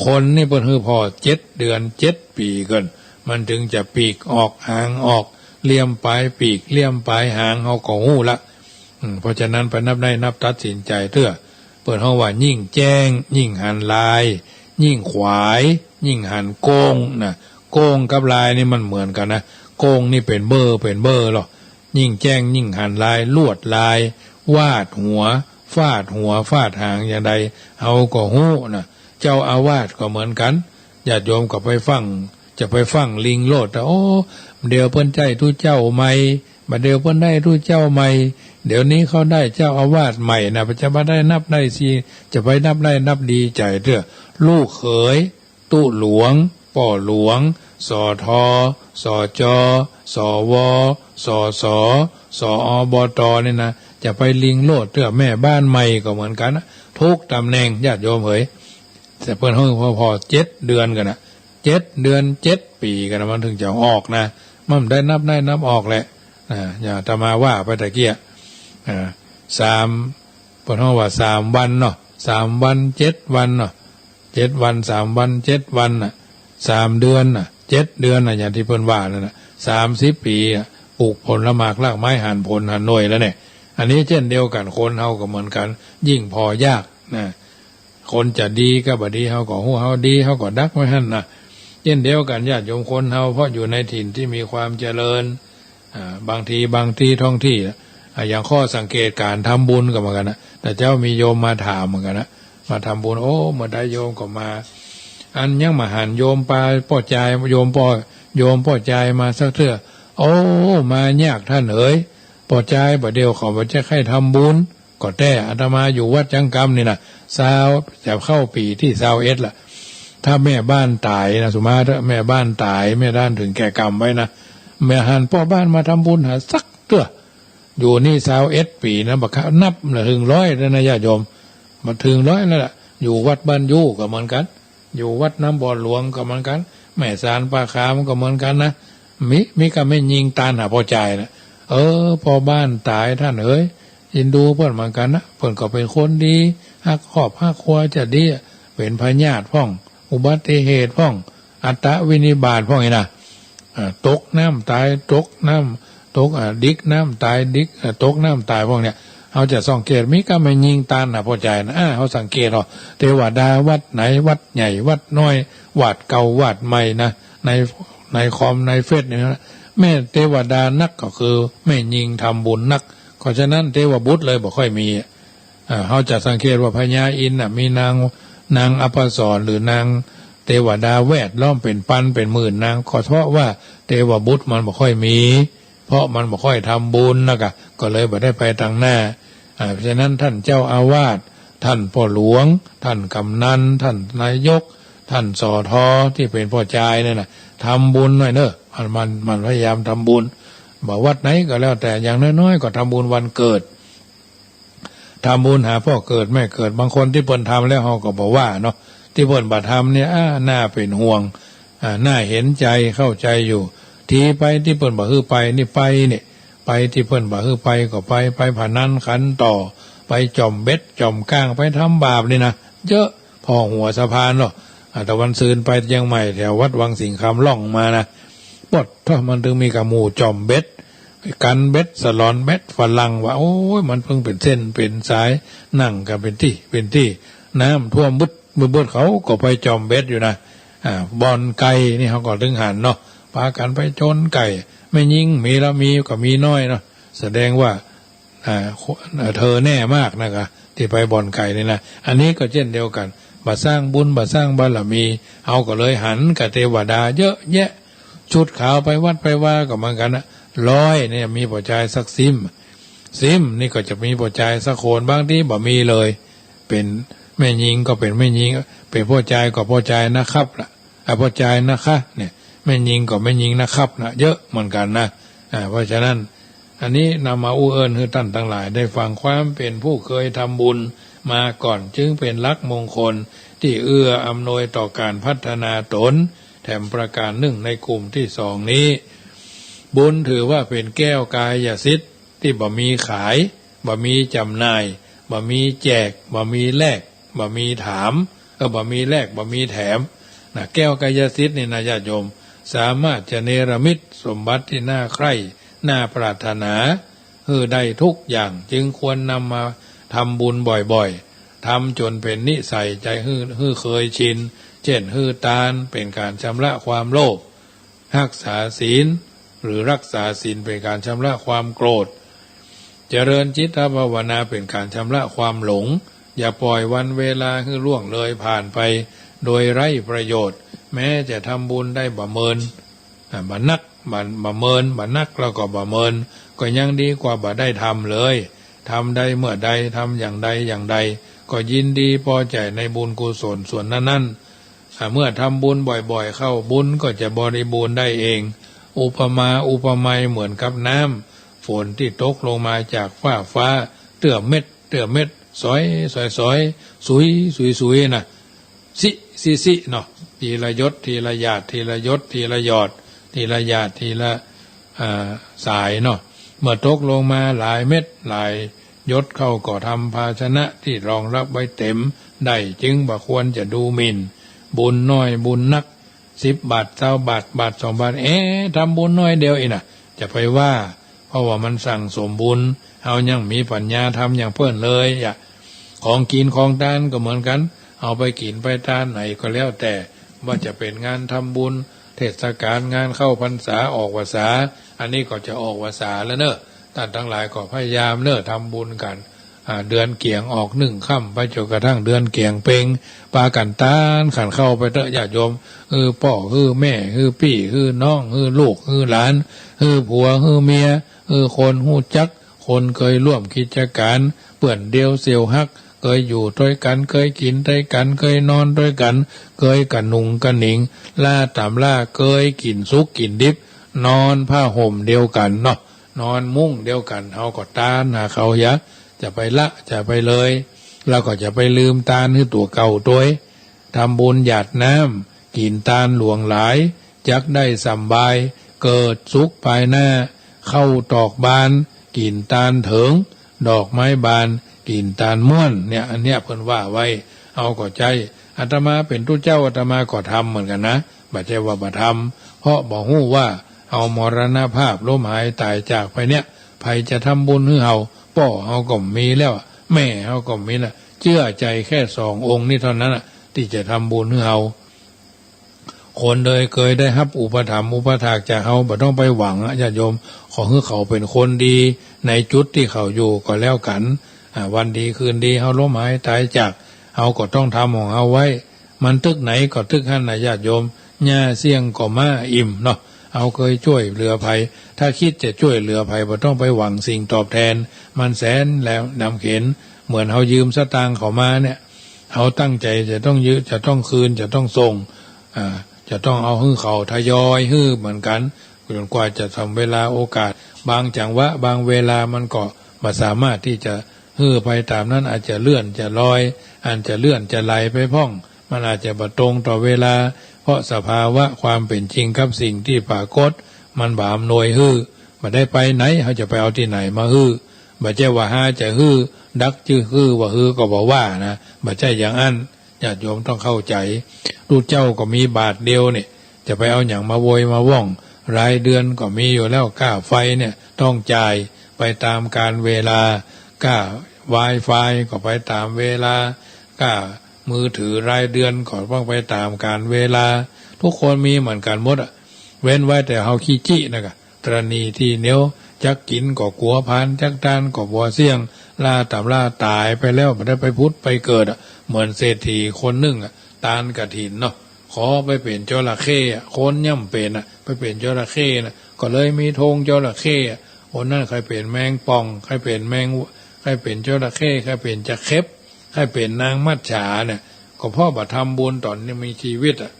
คนนี่เปิ้นหื้อผ่อเจ็ดเดือนเจ็ดปี๋ก่อน มันถึงจะปีกออกหางออก เลี่ยมป๋ายปีก เลี่ยมป๋ายหาง เฮาก็ฮู้ละ อืม เพราะฉะนั้นไปนับได้นับตัดสินใจ๋เตื้อ เปิ้นฮ้องว่ายิ่งแจ้ง ยิ่งหันลาย ยิ่งขวาย ยิ่งหันโก้งนะ โก้งกับลายนี่มันเหมือนกั๋นนะ โก้งนี่เป๋นเบ้อ เป๋นเบ้อลอ ยิ่งแจ้งยิ่งหันลาย ลวดลาย วาดหัว ฟาดหัว ฟาดหางอย่างใด เฮาก็ฮู้นะ เจ้าอาวาสก็เหมือนกั๋น ญาติโยมก็ไปฟั่ง จะไปฟั่งลิงโลด แต่ โอ้ บ่าเดี่ยวเปิ้นใจ๊ตุ๊เจ้าใหม่ บ่าเดี่ยวเปิ้นได้ตุ๊เจ้าใหม่ เดี๋ยวนี้เขาได้เจ้าอาวาสใหม่นะ จะบ่าได้นับได้ดี จะไปนับได้นับดีใจ๋เตื้อ ลูกเขย ตุ๊หลวง ป้อหลวง สอทอ สอจอ สอวอ สอสอ สออบต นี่นะ จะไปลิงโลดเตื้อ แม่บ้านใหม่ก็เหมือนกั๋นนะ ทุกต๋ำแหน่ง ญาติโยมเหย แต่เปิ้นฮ้องผ่อเจ็ดเดือนก่อนนะ เจ็ดเดือนเจ็ดปี๋ก่อนนะ มันถึงจะออกนะ มันบ่ได้นับได้นับออกแหละ อ่า อย่างอาตมาว่าไปตะกี้ อ่า สาม เปิ้นฮ้องว่าสามวันเนาะ สามวันเจ็ดวันเนาะ เจ็ดวัน สามวัน เจ็ดวันน่ะ สามเดือนน่ะ เจ็ดเดือนน่ะ อย่างตี้เปิ้นว่านั่นน่ะ สามสิบปี๋อ่ะ ปลูกผลหมากรากไม้ หันผลหันหน่วยแล้วเนี่ย อันนี้เจ้นเดียวกั๋น คนเฮาก็เหมือนกั๋น ยิ่งผ่อยากนะ คนจะดีกับบ่ดี เฮาก็ฮู้ เฮาดี เฮาก็ดักไว้หั้นน่ะ เจ้นเดียวกั๋น ญาติโยมคนเฮา เพราะอยู่ในถิ่นตี้มีความเจริญ อ่า บางที บางตี้ท้องตี้ อ่า อย่างข้อสังเกตก๋านทำบุญก็เหมือนกั๋นนะ แต่เจ๊ามีโยมมาถามเหมือนกั๋นนะ มาทำบุญ โอ้ เมื่อใดโยมก็มา อันยังบ่หันโยมปาป้อจาย โยมป้อ โยมป้อจายมาสักเตื้อ โอ้ มายากต้านเอ๋ย ป้อจาย บ่าเดี่ยวเขาบ่ใจ้ใค่ทำบุญ ก็แต๊ อาตมาอยู่วัดจังกำนี่นะ ซาว จะเข้าปี๋ตี้ซาวเอ็ดละ ถ้าแม่บ้านต๋ายนะ สมมุติว่าแม่บ้านต๋าย แม่บ้านถึงแก่กรรมไว้นะ บ่หันป้อบ้านมาทำบุญหาสักเตื้อ อยู่นี่ซาวเอ็ดปี๋นะ บ่านับละเถิงร้อยแล้วนะ ญาติโยม บ่เถิงร้อยแล้วล่ะ อยู่วัดบ้านยู้ก็เหมือนกั๋น อยู่วัดน้ำบ่อหลวงก็เหมือนกั๋น แม่สารป่าขามก็เหมือนกั๋นนะ มี มีก้าแม่ญิงตานหาป้อจายนะ เออ ป้อบ้านต๋ายต้านเอ๋ย อินดูเปิ้นเหมือนกั๋นนะ เปิ้นก็เป๋นคนดี ฮักครอบฮักครัวจะดีอะ เป๋นพยาธิพ่อง อุบัติเหตุพ่อง อัตตวินิบาตพ่องนี่นะ อ่า ตกน้ำต๋าย ตกน้ำ ตก อ่า ดิกน้ำต๋าย ดิก อ่า ตกน้ำต๋ายพ่องเนี่ย เฮาจะสังเกต มีก้าแม่ญิงตานหาป้อจายนะ อ่า เฮาสังเกตเอา เตวดาวัดไหน วัดใหญ่ วัดน้อย วัดเก่า วัดใหม่นะ ใน ในคอม ในเฟซนี่นะ แม่เตวดานักก็คือแม่ญิงทำบุญนัก เพราะฉะนั้นเตวบุตรเลยบ่ค่อยมี อ่า เฮาจะสังเกตว่าพญาอินทร์น่ะ มีนาง นางอัปสรหรือนาง เตวดาแวดล้อมเป๋นปันเป๋นหมื่นนาง ก็เพราะว่าเตวบุตรมันบ่ค่อยมี เพราะมันบ่ค่อยทำบุญนะกะ ก็เลยบ่ได้ไปตางหน้า อ่า เพราะฉะนั้นท่านเจ้าอาวาส ท่านป้อหลวง ท่านกำนัล ท่านนายก ท่าน สท ตี้เป๋นป้อจายนั่นน่ะ ทำบุญหน่อยเน่อ มัน มัน มันพยายามทำบุญ บ่วัดไหนก็แล้วแต่ อย่างน้อยๆ ก็ทำบุญวันเกิด ทำบุญหาป้อเกิดแม่เกิด บางคนตี้เปิ้นทำแล้วเฮาก็บ่ว่าเนาะ ตี้เปิ้นบ่ทำเนี่ย อ่า น่าเป๋นห่วง อ่า น่าเห็นใจ๋ เข้าใจ๋อยู่ ทีไปตี้เปิ้นบ่หื้อไปนี่ไปนี่ ไปตี้เปิ้นบ่หื้อไปก็ไป ไปพนันขันต่อ ไปจ่อมเบ็ดจ่อมก้าง ไปทำบาปนี่นะ เยอะ ผ่อหัวสะพานเนาะ อ่า ตะวันซืนไปเจียงใหม่แถววัดวังสิงห์คำล่องมานะ ปดเถาะ มันตึงมีก๋าหมู่จ่อมเบ็ด กันเบ็ด สะหลอนเบ็ดฝรั่งว่า โอ้ย มันเปิ้นเป๋นเส้นเป๋นสาย นั่งกั๋นเป๋นตี้เป๋นตี้ น้ำท่วมบึดบึดบึด เขาก็ไปจ่อมเบ็ดอยู่นะ อ่า บ่อนไก่นี่เฮาก็ตึงหันเนาะ ปากั๋นไปจนไก่ แม่ญิงมีละมีก็มีน้อยเนาะ แสดงว่า อ่า เธอแน่มากนะกะ ตี้ไปบ่อนไก่นี่นะ อันนี้ก็เจ้นเดียวกั๋น บ่สร้างบุญ บ่สร้างบารมี เฮาก็เลยหันกับเตวดาเยอะแยะ ชุดขาวไปวัดไปวาก็เหมือนกั๋นนะ ร้อยเนี่ยมีป้อจายสักสิบ สิบนี่ก็จะมีป้อจายสักคน บางทีบ่มีเลย เป๋นแม่ญิงก็เป๋นแม่ญิง เป๋นป้อจายก็ป้อจายนะครับละ อ่ะ ป้อจายนะคะ เนี่ย แม่ญิงก็แม่ญิงนะครับนะ เยอะเหมือนกั๋นนะ อ่า เพราะฉะนั้น อันนี้นำมาอู้เอิ้นหื้อต้านตังหลายได้ฟัง ความเป๋นผู้เคยทำบุญมาก่อน จึงเป๋นหลักมงคลตี้เอื้ออำนวยต่อก๋านพัฒนาต๋น แถมประก๋านนึ่งในกลุ่มตี้สองนี้ บุญถือว่าเป๋นแก้วกายสิทธิ์ตี้บ่มีขาย บ่มีจ๋ำหน่าย บ่มีแจก บ่มีแลก บ่มีถาม เออ บ่มีแลก บ่มีแถม นะ แก้วกายสิทธิ์นี่นะญาติโยม สามารถจะเนรมิตสมบัติตี้น่าใคร่ น่าปรารถนา หื้อได้ทุกอย่าง จึงควรนำมาทำบุญบ่อยๆ ทำจ๋นเป๋นนิสัยใจ๋ หื้อ หื้อเคยชิน เจ้นหื้อตานเป๋นก๋านชำระความโลภ ฮักษาศีล หรือรักษาศีลเป๋นก๋านชำระความโกรธ เจริญจิตภาวนาเป๋นก๋านชำระความหลง อย่าปล่อยวันเวลาหื้อล่วงเลยผ่านไปโดยไร้ประโยชน์ แม้จะทำบุญได้บ่เมิน อ่า บ่นัก บ่ บ่เมิน บ่นักแล้วก็บ่เมิน ก็ยังดีกว่าบ่ได้ทำเลย ทำได้เมื่อใด ทำอย่างใดอย่างใด ก็ยินดีปอใจ๋ในบุญกุศลส่วนนั้นๆ อ่า เมื่อทำบุญบ่อยๆ เข้า บุญก็จะบริบูรณ์ได้เอง อุปมาอุปไมยเหมือนกับน้ำฝนตี้ตกลงมาจากฟากฟ้า เตื้อเม็ด เตื้อเม็ด สอย สอย สอย สุย สุย สุย นะ สิ สิ สิ เนาะ ทีละหยด ทีละหยาด ทีละหยด ทีละหยอด ทีละหยาด ทีละ อ่า สายเนาะ เมื่อตกลงมาหลายเม็ด หลายหยดเข้า ก็ทำภาชนะตี้รองรับไว้เต็มได้ จึงบ่ควรจะดูหมิ่น บุญน้อย บุญนัก สิบบาท ซาวบาท บาท สองบาท เอ๊ะ ทำบุญน้อยเดียวอี้นะ จะไปว่า เพราะว่ามันสั่งสมบุญ เฮายังมีปัญญาทำอย่างเปิ้นเลยอะ ของกิ๋นของตานก็เหมือนกั๋น เฮาไปกิ๋นไปตานไหนก็แล้วแต่ ว่าจะเป๋นงานทำบุญ เทศกาล งานเข้าพรรษา ออกพรรษา อันนี้ก็จะออกพรรษาแล้วเน่อ ต้านตังหลายก็พยายามเน่อ ทำบุญกั๋น อ่า เดือนเกี๋ยงออกนึ่งค่ำไปจ๋นกระทั่งเดือนเกี๋ยงเป็ง ปากั๋นตานขันข้าวไปเต๊อะญาติโยม หื้อป้อ หื้อแม่ หื้อปี้ หื้อน้อง หื้อลูก หื้อหลาน หื้อผัว หื้อเมีย หื้อคนฮู้จัก คนเกยร่วมกิจก๋าน เปื้อนเดียวเสี่ยวฮัก เกยอยู่ตวยกั๋น เกยกิ๋นตวยกั๋น เกยนอนตวยกั๋น เกยกระหนุงกระหนิง ล่าต๋ามล่า เกยกิ๋นสุกกิ๋นดิบ นอนผ้าห่มเดียวกั๋นเนาะ นอนมุ้งเดียวกั๋น เฮาก็ตานหาเขาเหีย จะไปละ จะไปเลย แล้วก็จะไปลืมตานหื้อตั๋วเก่าตวย ทำบุญหยาดน้ำ กิ๋นตานหลวงหลาย จักได้สำบาย เกิดสุขปายหน้า ข้าวตอกบาน กิ๋นตานเถิง ดอกไม้บาน กิ๋นตานม่วน เนี่ย อันเนี้ยเปิ้นว่าไว้ เฮาก็ใจ๊ อาตมาเป๋นตุ๊เจ้า อาตมาก็ทำเหมือนกั๋นนะ บ่ใจ้ว่าบ่ทำ เพราะบ่ฮู้ว่าเฮามรณภาพ ล้มหายต๋ายจากไปเนี่ย ใผจะทำบุญหื้อเฮา ป้อเฮาก็บ่มีแล้ว แม่เฮาก็บ่มีแล้ว เจื้อใจ๋แค่สององค์นี้เต้านั้นน่ะ ตี้จะทำบุญหื้อเฮา คนโดยเกยได้ฮับอุปถัมภ์อุปถากจากเฮา บ่ต้องไปหวังอะ ญาติโยม ขอหื้อเขาเป๋นคนดีในจุดตี้เขาอยู่ก็แล้วกั๋น อ่า วันดีคืนดีเฮาล้มหายต๋ายจาก เฮาก็ต้องทำของเฮาไว้ มันตึกไหนก็ตึกหั้นนะญาติโยม หญ้าเสี้ยงก็มาอิ่มเนาะ เฮาเกยจ้วยเหลือใผ ถ้าคิดจะจ้วยเหลือใผ บ่ต้องไปหวังสิ่งตอบแทน มันแสนแล้วนำเข็ญ เหมือนเฮายืมสตางค์เขามาเนี่ย เฮาตั้งใจ๋จะต้องยืม จะต้องคืน จะต้องส่ง อ่า จะต้องเอาหื้อเขา ทยอยหื้อเหมือนกั๋น จ๋นกว่าจะสมเวลาโอกาส บางจังหวะ บางเวลามันก็บ่สามารถตี้จะหื้อไปต๋ามนั้น อาจจะเลื่อนจะลอย อาจจะเลื่อนจะไหลไปพ่อง มันอาจจะบ่ตรงต่อเวลา เพราะสภาวะความเป๋นจริงกับสิ่งตี้ปรากฏ มันบ่อำนวยหื้อ บ่ได้ไปไหน เฮาจะไปเอาตี้ไหนมาหื้อ บ่ใจ้ว่าหาจะหื้อ ดักจื้อหื้อ ว่าหื้อก็บ่ว่านะ บ่ใจ้อย่างอั้น ญาติโยมต้องเข้าใจ๋ ตุ๊เจ้าก็มีบาทเดียวเนี่ย จะไปเอาหยังมาโวยมาว่อง รายเดือนก็มีอยู่แล้ว ก้าไฟเนี่ยต้องจ่ายไปต๋ามกาลเวลา ก้าไวไฟก็ไปต๋ามเวลา ก้ามือถือรายเดือนก็ต้องไปต๋ามกาลเวลา ทุกคนมีเหมือนกั๋นหมดอะ เว้นไว้แต่เฮาขี้จี้นะกะ ตระหนี่ตี้เหนียว จักกิ๋นก็กั๋วผลาญ จักตานก็บ่เสี้ยง ล่าต๋ามล่าต๋ายไปแล้ว บ่ได้ไปผุดไปเกิดอะ เหมือนเศรษฐีคนนึ่งอะ ตานกฐินเนาะ ขอไปเป๋นจระเข้อะ คนย่ำเป๋นอะ ไปเป๋นจระเข้นะ ก็เลยมีธงจระเข้อะ คนนั้นใค่เป๋นแมงป่อง ใค่เป๋นแมง ใค่เป๋นจระเข้ ใค่เป๋นจะเข็บ ใค่เป๋นนางมัจฉาเนี่ย ก็เพราะบ่ทำบุญต๋อนยังมีจีวิตอะ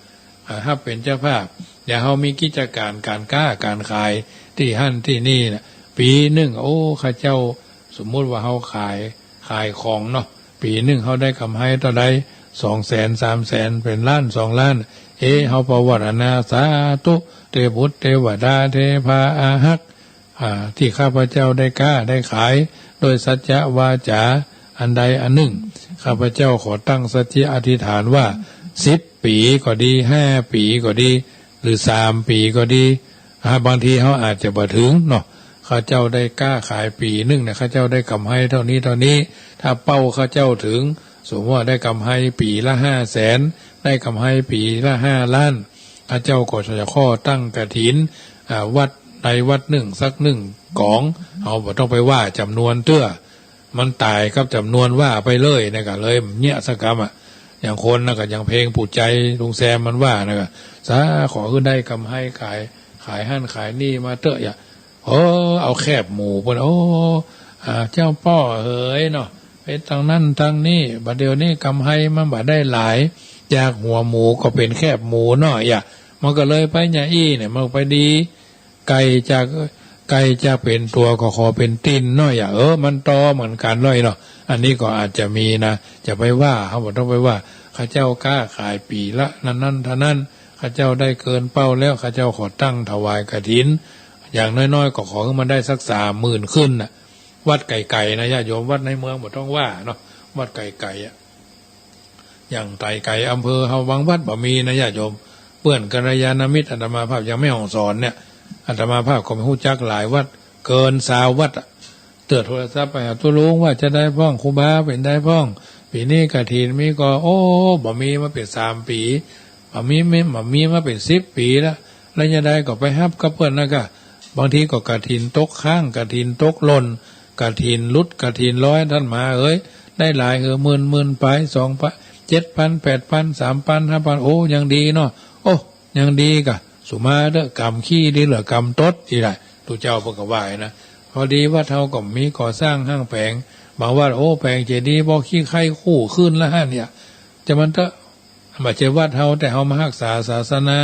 อ่า ฮับเป๋นเจ้าภาพ อย่างเฮามีกิจก๋านก๋านก๊าก๋านขายตี้หั้นตี้นี่นะ ปี๋นึ่ง โอ้ ข้าเจ้า สมมุติว่าเฮาขาย ขายของเนาะ ปี๋นึ่งเฮาได้กำไรเต้าใด สองแสน สามแสน เป๋นล้าน สองล้าน เอ๊ะ เฮาปวารณา สาธุ เตบุตรเตวดา เตพาอาฮัก อ่า ตี้ข้าพเจ้าได้ก๊าได้ขาย โดยสัจจะวาจ๋าอันใดอันนึ่ง ข้าพเจ้าขอตั้งสัจจะอธิษฐานว่า สิบปี๋ก็ดี ห้าปี๋ก็ดี หรือสามปี๋ก็ดี อ่า บางทีเฮาอาจจะบ่เถิงเนาะ ข้าเจ้าได้ก๊าขายปี๋นึ่งเนี่ย ข้าเจ้าได้กำไรเต้านี้เต้านี้ ถ้าเป้าข้าเจ้าเถิง สมมุติว่าได้กำไรปี๋ละห้าแสน ได้กำไรปี๋ละห้าล้าน ข้าเจ้าก็จะขอตั้งกฐิน อ่า วัดใดวัดนึ่งสักนึ่งก๋อง เฮาบ่ต้องไปว่าจ๋ำนวนเตื้อ มันต๋ายกับจ๋ำนวนว่าไปเลยนะ ก็เลยเยียะสักกำอะ อย่างคนนะก็อย่างเพลงปู่ใจ๋ลุงแซมมันว่านะ ก็สา ขอหื้อได้กำไรขาย ขายหั้นขายนี่มาเต๊อะ อย่า โอ้ เอาแคบหมู่เปิ้น โอ้ อ่า เจ้าป้อเหยเนาะ ไปตางนั้นตางนี้ บ่าเดี่ยวนี้กำไรมันบ่ได้หลาย จากหัวหมูก็เป๋นแคบหมูน้อยอะ มันก็เลยไปหยังอี้เนี่ย มันไปดี ไก่จาก ไก่จากเป๋นตั๋วก็ขอเป๋นตี๋นน้อยอะ เออ มันต่อเหมือนกั๋นเลยเนาะ อันนี้ก็อาจจะมีนะ จะไปว่า เฮาบ่ต้องไปว่า ข้าเจ้าก๊าขายปี๋ละนั้นๆ เต้านั้น ข้าเจ้าได้เกินเป้าแล้ว ข้าเจ้าขอตั้งถวายกฐิน อย่างน้อยๆ ก็ขอหื้อมันได้สักสามหมื่นขึ้นน่ะ วัดไก๋ๆ นะ ญาติโยม วัดในเมืองบ่ต้องว่าเนาะ วัดไก๋ๆ อะ อย่างไก๋ๆ อำเภอเฮาบางวัดบ่มีนะ ญาติโยม เปื้อนกัลยาณมิตร อาตมาภาพอย่างแม่ฮ่องสอนเนี่ย อาตมาภาพก็ฮู้จักหลายวัด เกินซาววัดอะ เตื้อโทรศัพท์ไปหาตุ๊ลุงว่าจะใดพ่อง ครูบาเป๋นใดพ่อง ปี๋นี้กฐินมีก่อ โอ้ บ่มีมาเป๋นสามปี๋ บ่มี บ่มีมาเป๋นสิบปี๋ละ แล้วจะใดก็ไปฮับกับเปิ้นนะกะ บางทีก็กฐินตกค้าง กฐินตกหล่น กฐินหลุด กฐินลอย ต้านหมาเอ๋ย ได้หลายเหอะ หมื่น หมื่นป๋าย สองป๋าย เจ็ดปัน แปดปัน สามปัน ห้าปัน โอ้ ยังดีเนาะ โอ้ ยังดีกะ สุมาเต๊อะ ก๋ำขี้ดีเหลือก๋ำตด ตี้แหละ ตุ๊เจ้าเปิ้นก็ว่านะ พอดีวัดเฮาก็มีก่อสร้างห้างแป๋ง บางวัด โอ้ แป๋งเจดีย์ บ่ขี้ไคร้คู่คืนละหั้นเนี่ย จะมันเต๊อะ บ่ใจ้วัดเฮา แต่เฮามาฮักษาศาสนา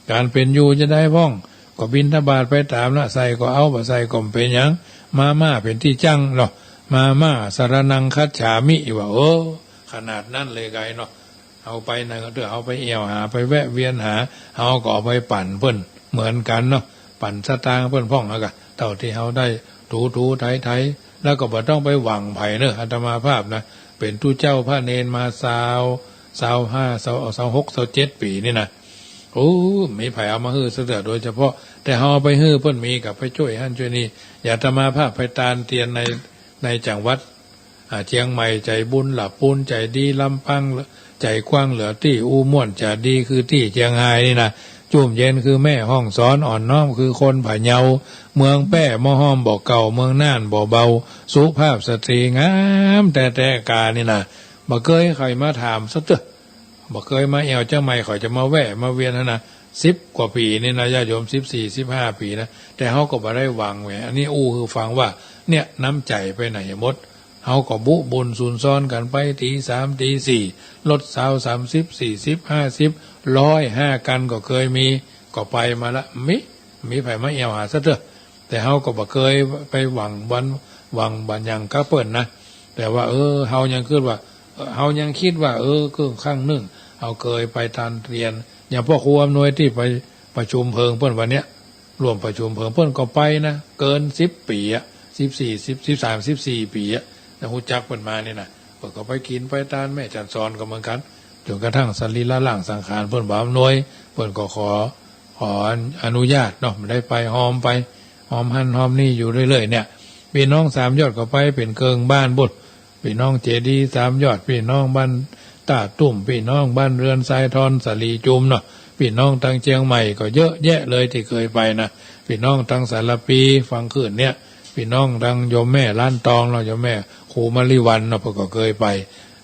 ก๋านเป๋นอยู่จะใดพ่อง ก็บิณฑบาตไปต๋ามละ ใส่ก็เอา บ่ใส่ก็บ่เป๋นหยัง มาม่าเป๋นตี้จั้งเนาะ มาม่าสรณังคัจฉามิ ว่า เออ ขนาดนั้นเลยไกเนาะ เฮาไปไหนก็เตื้อ เฮาไปแอ่วหา ไปแวะเวียนหา เฮาก็เอาไปปั๋นเปิ้นเหมือนกั๋นเนาะ ปั๋นสตางค์เปิ้นพ่อง แล้วก็เต้าตี้เฮาได้ถูๆ ไถๆ แล้วก็บ่ต้องไปหวังใผเนาะ อาตมาภาพนะ เป๋นตุ๊เจ้าพระเณรมาซาว ซาวห้า ซาว ซาวหก ซาวเจ็ดปี๋นี่นะ โอ้ มีใผเอามาหื้อสักเตื้อ โดยเฉพาะ แต่เฮาเอาไปหื้อเปิ้น มีก็ไปจ้วยหั้นจ้วยนี่ อย่างอาตมาภาพไปตานเตียนใน ในจังหวัด อ่า เจียงใหม่ ใจ๋บุญหละปูน ใจ๋ดีลำปาง ใจ๋กว้างเหลือตี้ อู้ม่วนจะดีคือตี้เจียงฮายนี่นะ จุ่มเย็นคือแม่ฮ่องสอน อ่อนน้อมคือคนพะเยา เมืองแป้หม้อห้อมบ่เก่า เมืองน่านบ่เบา สุภาพสตรีงามแต๊ๆ กานี่นะ บ่เกยใผมาถามสักเตื้อ บ่เกยมาแอ่วเจียงใหม่ ข้อยจะมาแวะมาเวียนหั้นนะ สิบกว่าปี๋นี่นะ ญาติโยม สิบสี่ สิบห้าปี๋นะ แต่เฮาก็บ่ได้หวังแหม อันนี้อู้หื้อฟังว่า เนี่ย น้ำใจ๋ไปไหนหมด เฮาก็บุบุญซุนซ้อนกั๋นไป ตี๋สาม ตี๋สี่ รถซาว สามสิบ สี่สิบ ห้าสิบ ร้อย ห้ากั๋นก็เกยมี ก็ไปมาละ มี มีใผมาแอ่วหาซะเตื้อ แต่เฮาก็บ่เกยไปหวังวัน หวังบ่าหยังกับเปิ้นนะ แต่ว่า เออ เฮายังกึ๊ดว่า เออ เฮายังกึ๊ดว่า เออ เกิดครั้งนึ่ง เฮาเกยไปตานเตียน อย่างป้อครูอำนวยตี้ไปประชุมเผิงเปิ้นวันเนี้ย ร่วมประชุมเผิงเปิ้นก็ไปนะ เกินสิบปี๋อะ สิบสี่ สิบ สิบสาม สิบสี่ปี๋อะ นะ ฮู้จักเปิ้นมานี่นะ เปิ้นก็ไปกิ๋นไปตานแม่จันทร์สอนก็เหมือนกั๋น จ๋นกระทั่งสรีระร่างสังขารเปิ้นบ่อำนวย เปิ้นก็ขอ ขออนุญาตเนาะ ได้ไปฮอมไป ฮอมหั้นฮอมนี่อยู่เรื่อยๆ เนี่ย ปี้น้องสามยอดก็ไปเป๋นเกิ่งบ้านปุ้น ปี้น้องเจดีย์สามยอด ปี้น้องบ้านต้าตุ้ม ปี้น้องบ้านเรือนทรายทอน สาลีจุมเนาะ ปี้น้องตางเจียงใหม่ก็เยอะแยะเลยตี้เกยไปนะ ปี้น้องตางสารภี ฟังขึ้นเนี่ย ปี้น้องตางโยมแม่ล้านตองเนาะ โยมแม่ครูมะลิวัลย์เนาะ เปิ้นก็เกยไป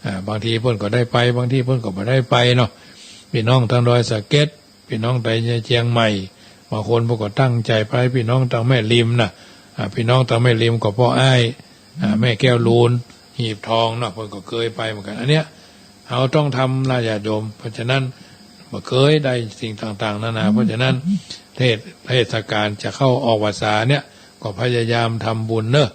อ่า บางทีเปิ้นก็ได้ไป บางทีเปิ้นก็บ่ได้ไปเนาะ ปี้น้องตางดอยสะเก็ด ปี้น้องตางเจียงใหม่ บางคนเปิ้นก็ตั้งใจ๋ไป ปี้น้องตางแม่ริมนะ อ่า ปี้น้องตางแม่ริมก็ป้ออ้าย อ่า แม่แก้วลูน หีบทองเนาะ เปิ้นก็เกยไปเหมือนกั๋น อันเนี้ย เฮาต้องทำนะญาติโยม เพราะฉะนั้น บ่เกยได้สิ่งต่างๆ นานา เพราะฉะนั้น เทศ เทศกาลจะเข้าออกพรรษาเนี่ย ก็พยายามทำบุญเนาะ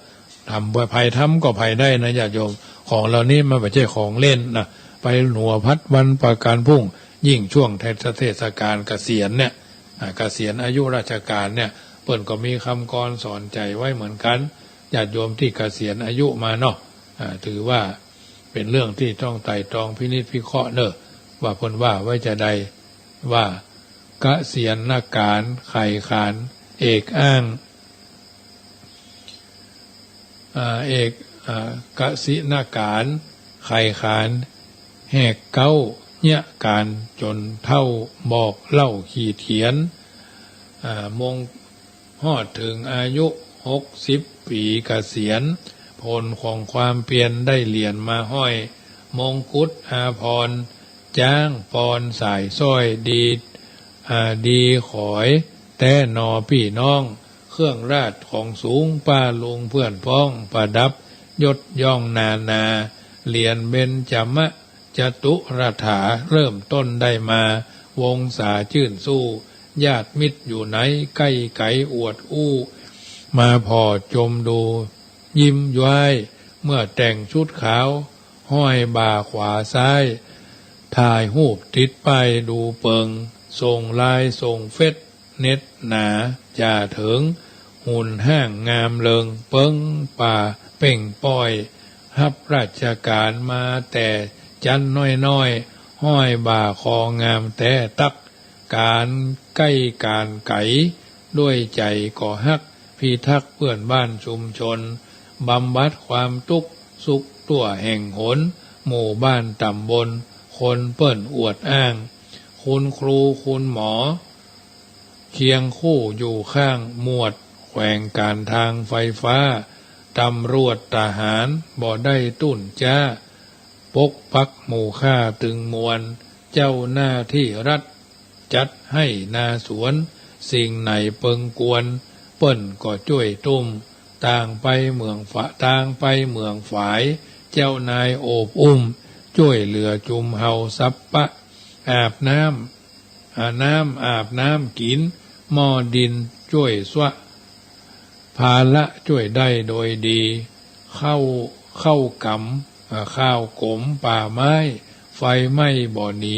ทำ ใผทำก็ใผได้นะญาติโยม ของเหล่านี้มันบ่ใจ้ของเล่นนะ ไปหัวพัดวันประกาศผุ่ง ยิ่งช่วงเทศ เทศกาลเกษียณเนี่ย อ่า เกษียณอายุราชการเนี่ย เปิ้นก็มีกำกรสอนใจ๋ไว้เหมือนกั๋น ญาติโยมตี้เกษียณอายุมาเนาะ อ่า ถือว่าเป๋นเรื่องตี้ต้องไตร่ตรองพินิจพิเคราะห์เนาะ ว่าเปิ้นว่าไว้จาใด ว่า เกษียณกาล ไขขาน เอกอ้าง อ่า เอก อ่า เกษียณกาล ไขขาน แหกเก๊า เยียะก๋านจ๋นเฒ่า บอกเล่าขีดเขียน อ่า มง ฮอดเถิงอายุหกสิบปี๋เกษียณ ผลของความเปียรได้เหรียญมาห้อย มงกุฎอาภรณ์ จ๊างปอนสายสร้อย ดี อ่า ดีขอยแต๊หนอปี้น้อง เครื่องราชของสูง ป้าลุงเปื้อนพ้อง ประดับยศย่องนานา เหรียญเบญจมะ จตุรถา เริ่มต้นได้มา วงศาจื้นสู้ ญาติมิตรอยู่ไหน ใก้ไก๋อวดอู้ มาผ่อจมดู ยิ้มย้าย เมื่อแต่งชุดขาว ห้อยบ่าขวาซ้าย ถ่ายฮูปติดป้ายดูเปิง ส่งไลน์ส่งเฟซ เน็ตหนาจ่าเถิง หุ่นห้างงามเริง เปิ๊งป่าเป๊งป้อย ฮับราชก๋านมาแต่จั๊นน้อยๆ ห้อยบ่าคองามแต๊ตั๊ก ก๋านใก้ก๋านไก๋ ด้วยใจ๋ก็ฮัก พิทักษ์เปื้อนบ้านชุมชน บำบัดความตุ๊กข์สุขตั้วแห่งหน หมู่บ้านต๋ำบล คนเปิ้นอวดอ้าง คุณครูคุณหมอ เคียงคู่อยู่ข้าง หมวดแขวงก๋านทางไฟฟ้า ตำรวจทหาร บ่ได้ตุ้นจ๊า ปกปักหมู่ข้าตึงมวล เจ้าหน้าตี้รัฐ จัดไฮ่นาสวน สิ่งไหนเปิงกวน เปิ้นก็จ้วยตุ้ม ต่างไปเหมืองฝะ ต่างไปเหมืองฝาย เจ้านายโอบอุ้ม จ้วยเหลือจุมเฮาสัปปะ อาบน้ำ อาบน้ำ อาบน้ำกิ๋น หม้อดินจ้วยซะ ภาระจ้วยได้โดยดี เข้า เข้ากำ อ่า ข้าวก๋มป่าไม้ ไฟไหม้บ่หนี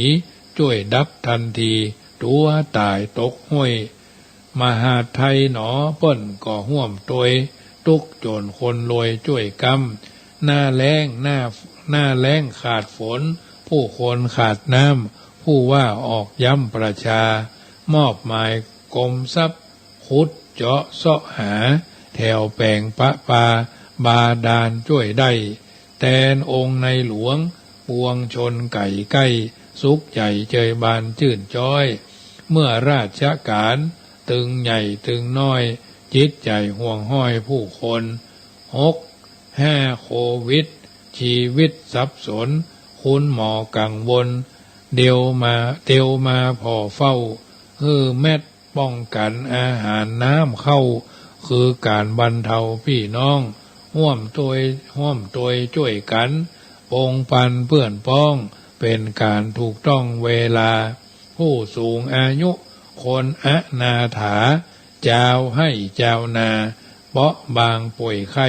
จ้วยดับตันที ตั๋วต๋ายตกห้วย มหาดไทยหนอ เปิ้นก็ฮ่วมตวย ตุ๊กจนคนรวยจ้วยกำ หน้าแล้ง หน้า หน้าแล้งขาดฝน ผู้คนขาดน้ำ ผู้ว่าออกย้ำประชา มอบหมายกรมทรัพย์ ขุดเจาะเซาะหา แถวแป๋งประปา บาดาลจ้วยได้ แตนองค์ในหลวง ปวงชนใก้ใก้ สุขใจ๋เจยบานจื้นจ้อย เมื่อราชก๋าน ตึงใหญ่ตึงน้อย จิตใจ๋ห่วงห้อยผู้คน หก ห้า โควิด ชีวิตสับสน คุณหมอกังวล เตียวมา เตียวมาผ่อเฝ้า หื้อแม็ดป้องกั๋นอาหารน้ำเข้า คือก๋านบรรเทาปี้น้อง ฮ่วมตวย ฮ่วมตวยจ้วยกั๋น ปงปันเปื้อนป๊อง เป๋นก๋านถูกต้องเวลา ผู้สูงอายุคนอนาถา จาวไฮ่จาวนา เปราะบางป่วยไข้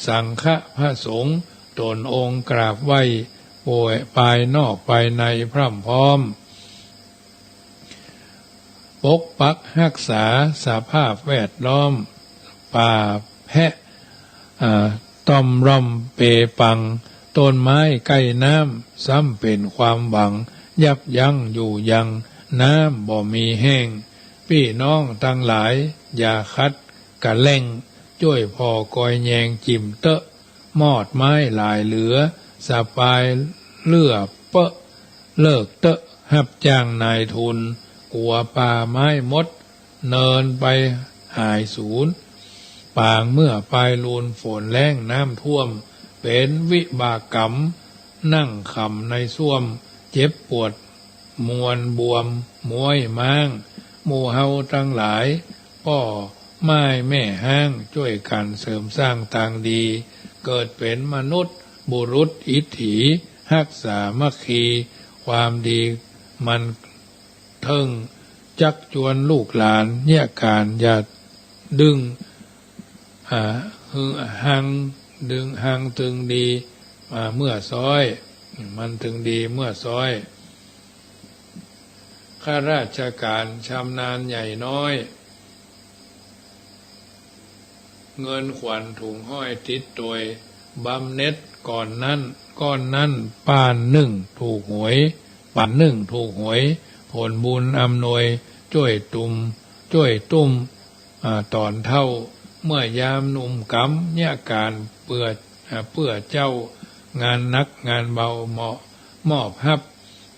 สังฆะพระสงฆ์ต๋นองค์กราบไหว้ ป่วยภายนอกภายในพร่ำพร้อม ปกปักฮักษาสภาพแวดล้อม ป่าแพะ อ่า ต้อมร่อมเปปัง ต้นไม้ใก้น้ำ ซ้ำเป๋นความหวัง ยับยั้งอยู่ยัง น้ำบ่มีแห้ง ปี้น้องตังหลาย อย่าขัดกะแล่ง จ้วยผ่อกอยแยงจิ่มเต๊อะ มอดไม้หลายเหลือ สะปายเลื่อเป๊อะ เลิกเต๊อะฮับจ้างนายทุน กั๋วป่าไม้หมด เนินไปหายสูญ ปางเมื่อปายลูนฝนแล้งน้ำท่วม เป๋นวิบากกรรม นั่งขำในส้วม เจ็บปวดมวนบวมม้วยม้าง หมู่เฮาตังหลาย ป้อไม้แม่ฮ้าง จ้วยกั๋นเสริมสร้างตางดี เกิดเป๋นมนุษย์บุรุษอิทธิ ฮักสามัคคี ความดีมัน เถิงจักจวนลูกหลาน เยียะก๋านอย่าดึง อ่า หึง หังดึง หังตึงดี อ่า เมื่อซ้อย มันตึงดีเมื่อซ้อย ข้าราชก๋านชำนาญใหญ่น้อย เงินขวัญถุงห้อยติดตวย บำเหน็จก่อนนั้น ก้อนนั้น ปานนึ่งถูกหวย ปานนึ่งถูกหวย ผลบุญอำนวย จ้วยตุ้ม จ้วยตุ้ม อ่า ต๋อนเฒ่า เมื่อยามหนุ่มกำ เยียะก๋านเปื้อ อ่า เปื้อเจ้า งานหนักงานเบาเหมาะ มอบฮับ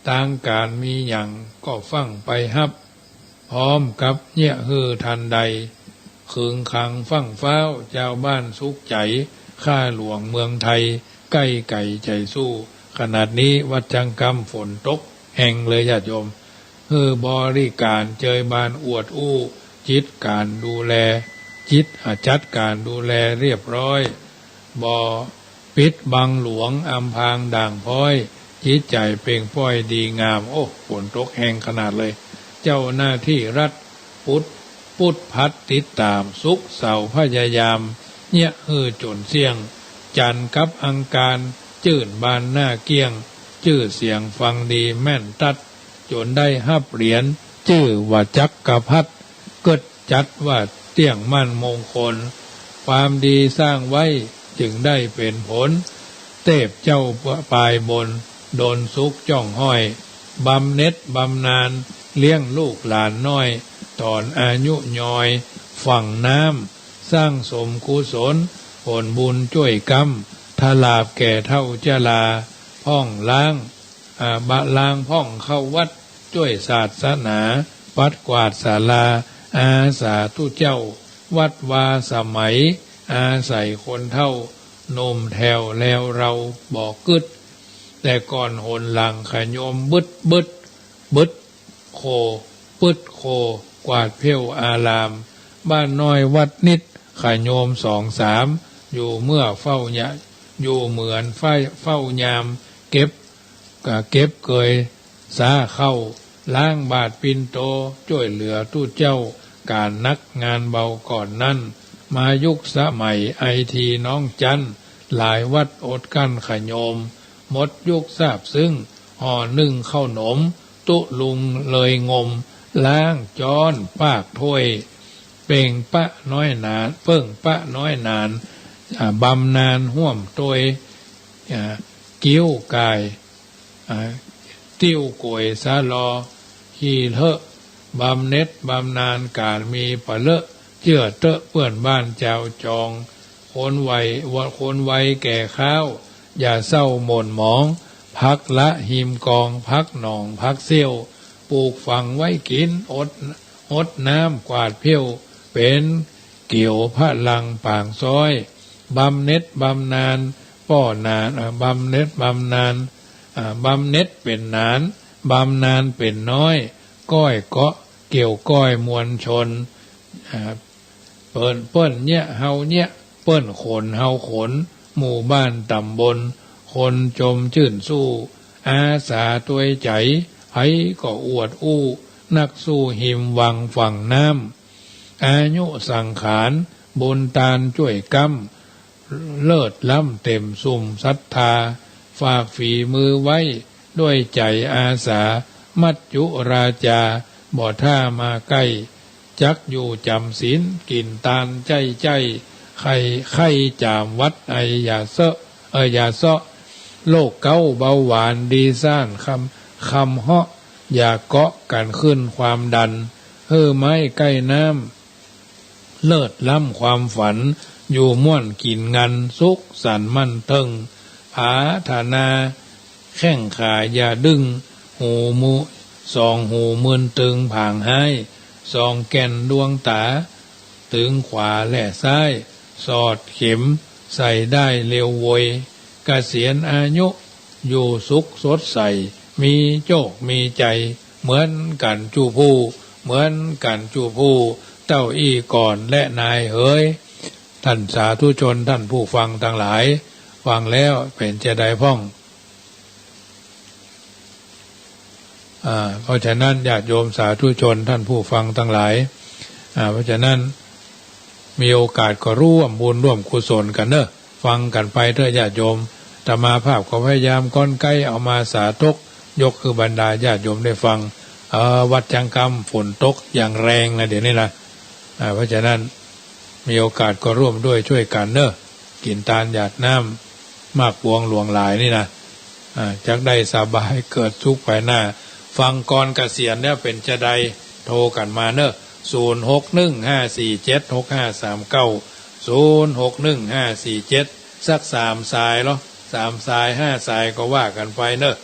ตางก๋านมีหยังก็ฟั่งไปฮับ พร้อมกับเยียะหื้อทันใด ขึงขังฟั่งฟ้าว จาวบ้านสุขใจ๋ ข้าหลวงเมืองไทย ใก้ไก๋ใจ๋สู้ ขนาดนี้วัดจังกำฝนตกแฮงเลยญาติโยม หื้อบริก๋านเจยบานอวดอู้ จิตก๋านดูแล จิต อ่า จัดก๋านดูแลเรียบร้อย บ่ ปิดบังหลวงอำพรางด่างพร้อย จิตใจ๋เปล่งปล้อยดีงาม โอ้ ฝนตกแฮงขนาดเลย เจ้าหน้าที่รัฐ ปุด ปุดพัดติดต๋าม ศุกร์เสาร์พยายาม เยียะหื้อจ๋นเสี้ยง จันทร์กับอังคาร จื้นบานหน้าเกลี้ยง จื้อเสียงฟังดีแม่นตั๊ด จ๋นได้ฮับเหรียญ จื้อว่าจักรพรรดิ กึ๊ด จัดว่าเตี้ยงมั่นมงคล ความดีสร้างไว้จึงได้เป๋นผล เตพเจ้าปายบน ดลสุขจ้องห้อย บำเหน็จบำนาญ เลี้ยงลูกหลานน้อย ต๋อนอายุยอย ฝังน้ำ สร้างสมกุศล ผลบุญจ้วยกำ ทลาบแก่เฒ่าจรา พ่องล้าง อ่า บะลางพ่องเข้าวัด จ้วยศาสนา ปัดกวาดศาลา อาสาธุเจ้า วัดวาสมัย อาศัยคนเฒ่า หนุ่มแถวแล้วเราบ่กึ๊ด แต่ก่อนหนหลังขะโยมบึดบึด บึดโค ปึ๊ดโค กวาดเผี้ยวอาราม บ้านน้อยวัดนิด ขะโยมสองสาม อยู่เมื่อเฝ้าญะ อยู่เหมือนเฝ้า เฝ้ายาม เก็บ กะเก็บเกยสาเข้า ล้างบาตรปิณโต จ้วยเหลือตุ๊เจ้า ก๋านหนักงานเบาก่อนนั้น มายุคสมัยไอทีน้องจั๊น หลายวัดอดกั้นขะโยม หมดยุคซาบซึ้ง ห่อนึ่งข้าวหนม ตุ๊ลุงเลยงม ล้างจ๊อนปากถ้วย เป่งปะน้อยหนาน เป่งปะน้อยหนาน อ่า บำนาญฮ่วมตวย อ่า กิ้วก่าย อ่า ติ้วก๋วยสะลอ ฮีเถอะ บำเหน็จบำนาญก๋านมีปะเลอะ เจื้อเต๊อะเปื้อนบ้านจาวจอง คนวัย คนวัยแก่คร้าว อย่าเศร้าหม่นหมอง ผักละฮิมกอง ผักหนอง ผักเสี้ยว ปลูกฝังไว้กิ๋น อด ฮดน้ำกวาดเผี้ยว เป๋นเกี่ยวพะลังปางซ้อย บำเหน็จบำนาญป้อหนาน อ่า บำเหน็จบำนาญ อ่า บำเหน็จเป๋นหนาน บำนาญเป๋นน้อย ก้อยเกาะเกี่ยวก้อยมวลชน อ่า เปิ้น เปิ้นเยียะ เฮาเยียะ เปิ้นขน เฮาขน หมู่บ้านต๋ำบล คนจมจื้นสู้ อาสาตวยใจ๋ ใผก็อวดอู้ นักสู้ฮิมวังฝั่งน้ำ อายุสังขาร บุญตานจ้วยก๊ำ เลิศล้ำเต็มสุมศรัทธา ฝากฝีมือไว้ ด้วยใจ๋อาสา มัจจุราจา บ่ถ้ามาใก้ จักอยู่จ๋ำศีล กิ๋นตานใจ๊ใจ๊ ใค่ ใค่จ๋ามวัด ไอยาเซาะ เอ่อ ยาเซาะ โรคเก๊าเบาหวาน ดีซ่าน คำ คำเฮาะ อย่าเกาะกั๋นขึ้นความดัน หื้อไม้ใก้น้ำ เลิศล้ำความฝัน อยู่ม่วนกิ๋นงัน สุขสันต์มั่นเทิง ผาถนา แข้งขาอย่าดึง หูมือ สองหูมึนตึงผางฮ้าย สองแก่นดวงต๋า ตึงขวาและซ้าย สอดเข็มใส่ด้ายเร็วโวย เกษียณอายุ อยู่สุขสดใส มีโจคมีชัย เหมือนกั๋นจุผู้ เหมือนกั๋นจุผู้ เต้าอี้ก่อนและนายเหย ท่านสาธุชน ท่านผู้ฟังตังหลาย ฟังแล้วเป๋นจาใดพ่อง อ่า เพราะฉะนั้นญาติโยมสาธุชน ท่านผู้ฟังตังหลาย อ่า เพราะฉะนั้นมีโอกาสก็ร่วมบุญร่วมกุศลกั๋นเน่อ ฟังกั๋นไปเต๊อะญาติโยม อาตมาภาพก็พยายามก้อนใก้เอามาสาธก ยกหื้อบรรดาญาติโยมได้ฟัง เอ่อ วัดจังกำฝนตกอย่างแรงนะเดี๋ยวนี้นะ อ่า เพราะฉะนั้นมีโอกาสก็ร่วมด้วยช่วยกั๋นเน่อ กิ๋นตานหยาดน้ำ มากบวงหลวงหลายนี่นะ อ่า จักได้สบายเกิดสุขภายหน้า ฟังก่อนเกษียณแล้วเป๋นจาใด โทรกั๋นมาเน่อ ศูนย์หกหนึ่งห้าสี่เจ็ดหกห้าสามเก้า ศูนย์หกหนึ่งห้าสี่เจ็ด สักสามสายเนาะ สามสายห้าสายก็ว่ากั๋นไปเน่อ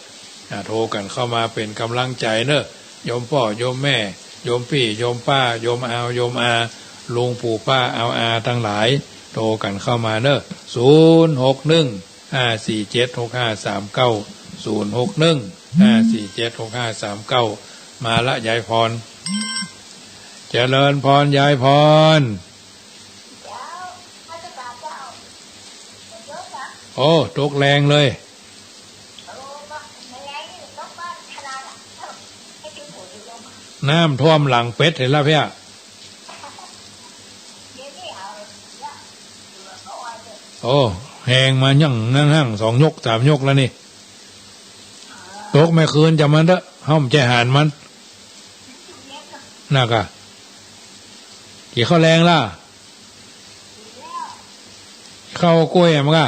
อ่า โทรกั๋นเข้ามาเป๋นก๋ำลังใจ๋เน่อ โยมป้อโยมแม่ โยมปี้โยมป้า โยมอาวโยมอา ลุงปู่ป้าอาวอาตังหลาย โทรกั๋นเข้ามาเน่อ ศูนย์หกหนึ่งห้าสี่เจ็ดหกห้าสามเก้า ศูนย์หกหนึ่งห้าสี่เจ็ดหกห้าสามเก้า มาละยายพร เจริญพรยายพร โอ้ ตกแรงเลย น้ำท่วมหลังเป็ดเหียละเพี้ย โอ้ แฮงมายังนั่งห้างสองยกสามยกแล้วนี่ ตกแม่คืนจะมันเต๊อะ เฮาบ่ใจ้หานมัน นักอะ กิ๋นข้าวแลงละ ข้าวก้วยอะมันกะ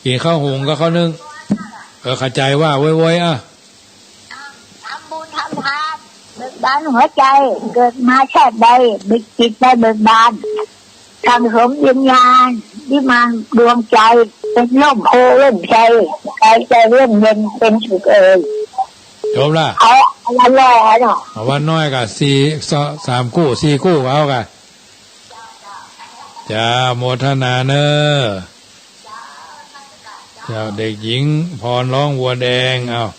กิ๋นข้าวหุงกับข้าวนึ่ง เออ เข้าใจ๋ว่าโวยๆ อ่ะ ทำบุญทำทาน เบิกบานหัวใจ๋ เกิดมาชาติใด มีจิตใจ๋เบิกบาน สั่งสมวิญญาณ วิมานดวงใจ๋ เป็นร่มโพธิ์ร่มไทร ใจ๋ใจ๋ร่มเย็นเป็นสุขเอ่ย จบละ เอา เอาวันน้อยเนาะ เอาวันน้อยกะสี่ สะ สามกู้ สี่กู้เอากะ จ้า โมทนาเน่อ เจ้า เด็กหญิงพรร้องวัวแดง อ้าว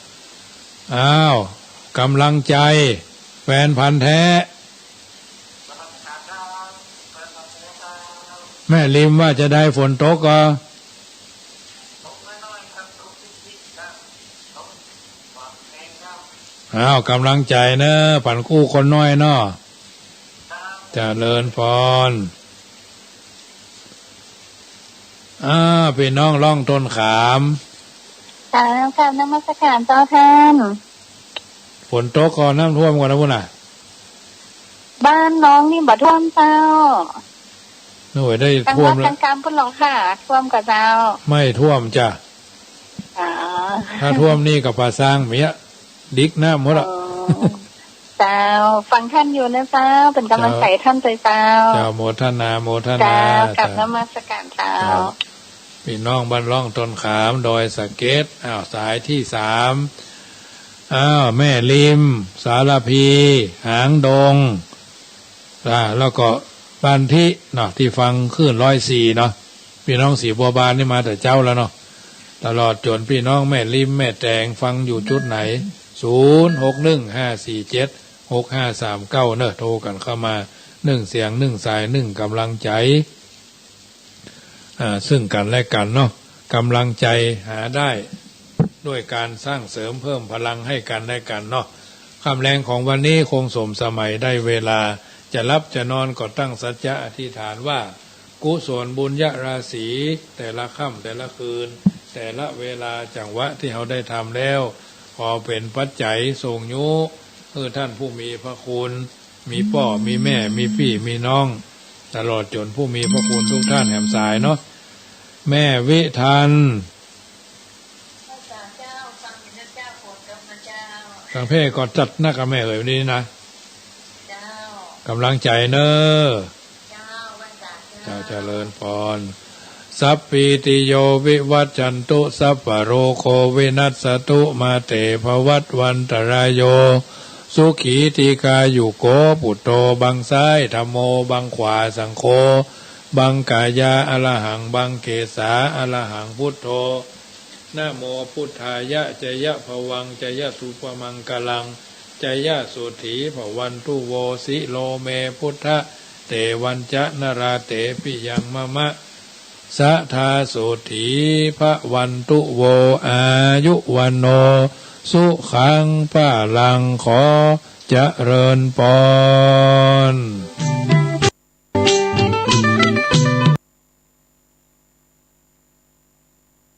อ้าว ก๋ำลังใจ๋ แฟนพันธุ์แท้ แม่ริมว่าจาใด ฝนตกก่อ อ้าว ก๋ำลังใจ๋เน่อ ปันกู้คนน้อยเนาะ เจริญพร อ้าว ปี้น้องร่องต้นขาม ค่ะ กราบนมัสการเจ้าท่าน ฝนตกก่อ น้ำท่วมก่อนะพุ้นน่ะ บ้านน้องนี่บ่ท่วมเจ้า โอ้ย ได้ ทาง ท่วม วัด แล้ว ทางกำปุ้นหลวงค่ะ ท่วมก่อเจ้า ไม่ท่วมจ้ะ อ๋อ ถ้าท่วมนี่ก็ป่าซางเมีย ดิกน้ำหมดละ อ๋อ เจ้า ฟังท่านอยู่นะเจ้า เป็นกำลังใจท่านเจ้า เจ้า โมทนา โมทนา เจ้า กราบนมัสการเจ้า ครับ ปี้น้องบ้านร่องต้นขาม ดอยสะเก็ด อ้าว สายตี้สาม อ้าว แม่ริม สารภี หางดง อ่า แล้วก็บ้านทิเนาะ ตี้ฟังคลื่นร้อยสี่เนาะ ปี้น้องสีบัวบานนี่มาแต่เจ๊าแล้วเนาะ ตลอดจ๋นปี้น้องแม่ริม แม่แตง ฟังอยู่จุดไหน ศูนย์ หก หนึ่ง ห้า สี่ เจ็ด หก ห้า สาม เก้า เนาะ โทรกั๋นเข้ามา นึ่งเสียง นึ่งสาย นึ่งก๋ำลังใจ๋ อ่า ซึ่งกั๋นและกั๋นเนาะ ก๋ำลังใจ๋หาได้ ด้วยก๋านสร้างเสริมเพิ่มพลังหื้อกั๋นและกั๋นเนาะ ค่ำแลงของวันนี้คงสมสมัยได้เวลา จะหลับจะนอนก็ตั้งสัจจะอธิษฐานว่า กุศลบุญญาราศี แต่ละค่ำแต่ละคืน แต่ละเวลาจังหวะตี้เฮาได้ทำแล้ว ขอเป๋นปัจจัยส่งยุ หื้อต้านผู้มีพระคุณ มีป้อ มีแม่ มีปี้ มีน้อง ตลอดจ๋นผู้มีพระคุณทุกท่านแหมสายเนาะ แม่วิทัน ตังเพ่ก็จัดนักอะแม่เอ๋ยวันนี้นะ ก๋ำลังใจ๋เน่อ เจ้า เจริญพร สัพพีติโยวิวัชชันตุ สัพพะโรโควินัสสะตุ มาเตภวัตวันตะราโย สุขีทีฆายุโก ปุตโธบังซ้าย ธัมโมบังขวา สังโฆบังก๋ายา อะระหังบังเขสา อะระหังพุทโธ นะโมพุทธายะ จยะภวัง จยะสุภมังคลัง จยะโสฏฐีภวันตุโว สิโรเมพุทธะ เตวัญจะนะราเตปิยังมะมะ สะทาโสฏฐีภวันตุโว อายุวัณโณ สุขังพะลัง ขอเจริญพร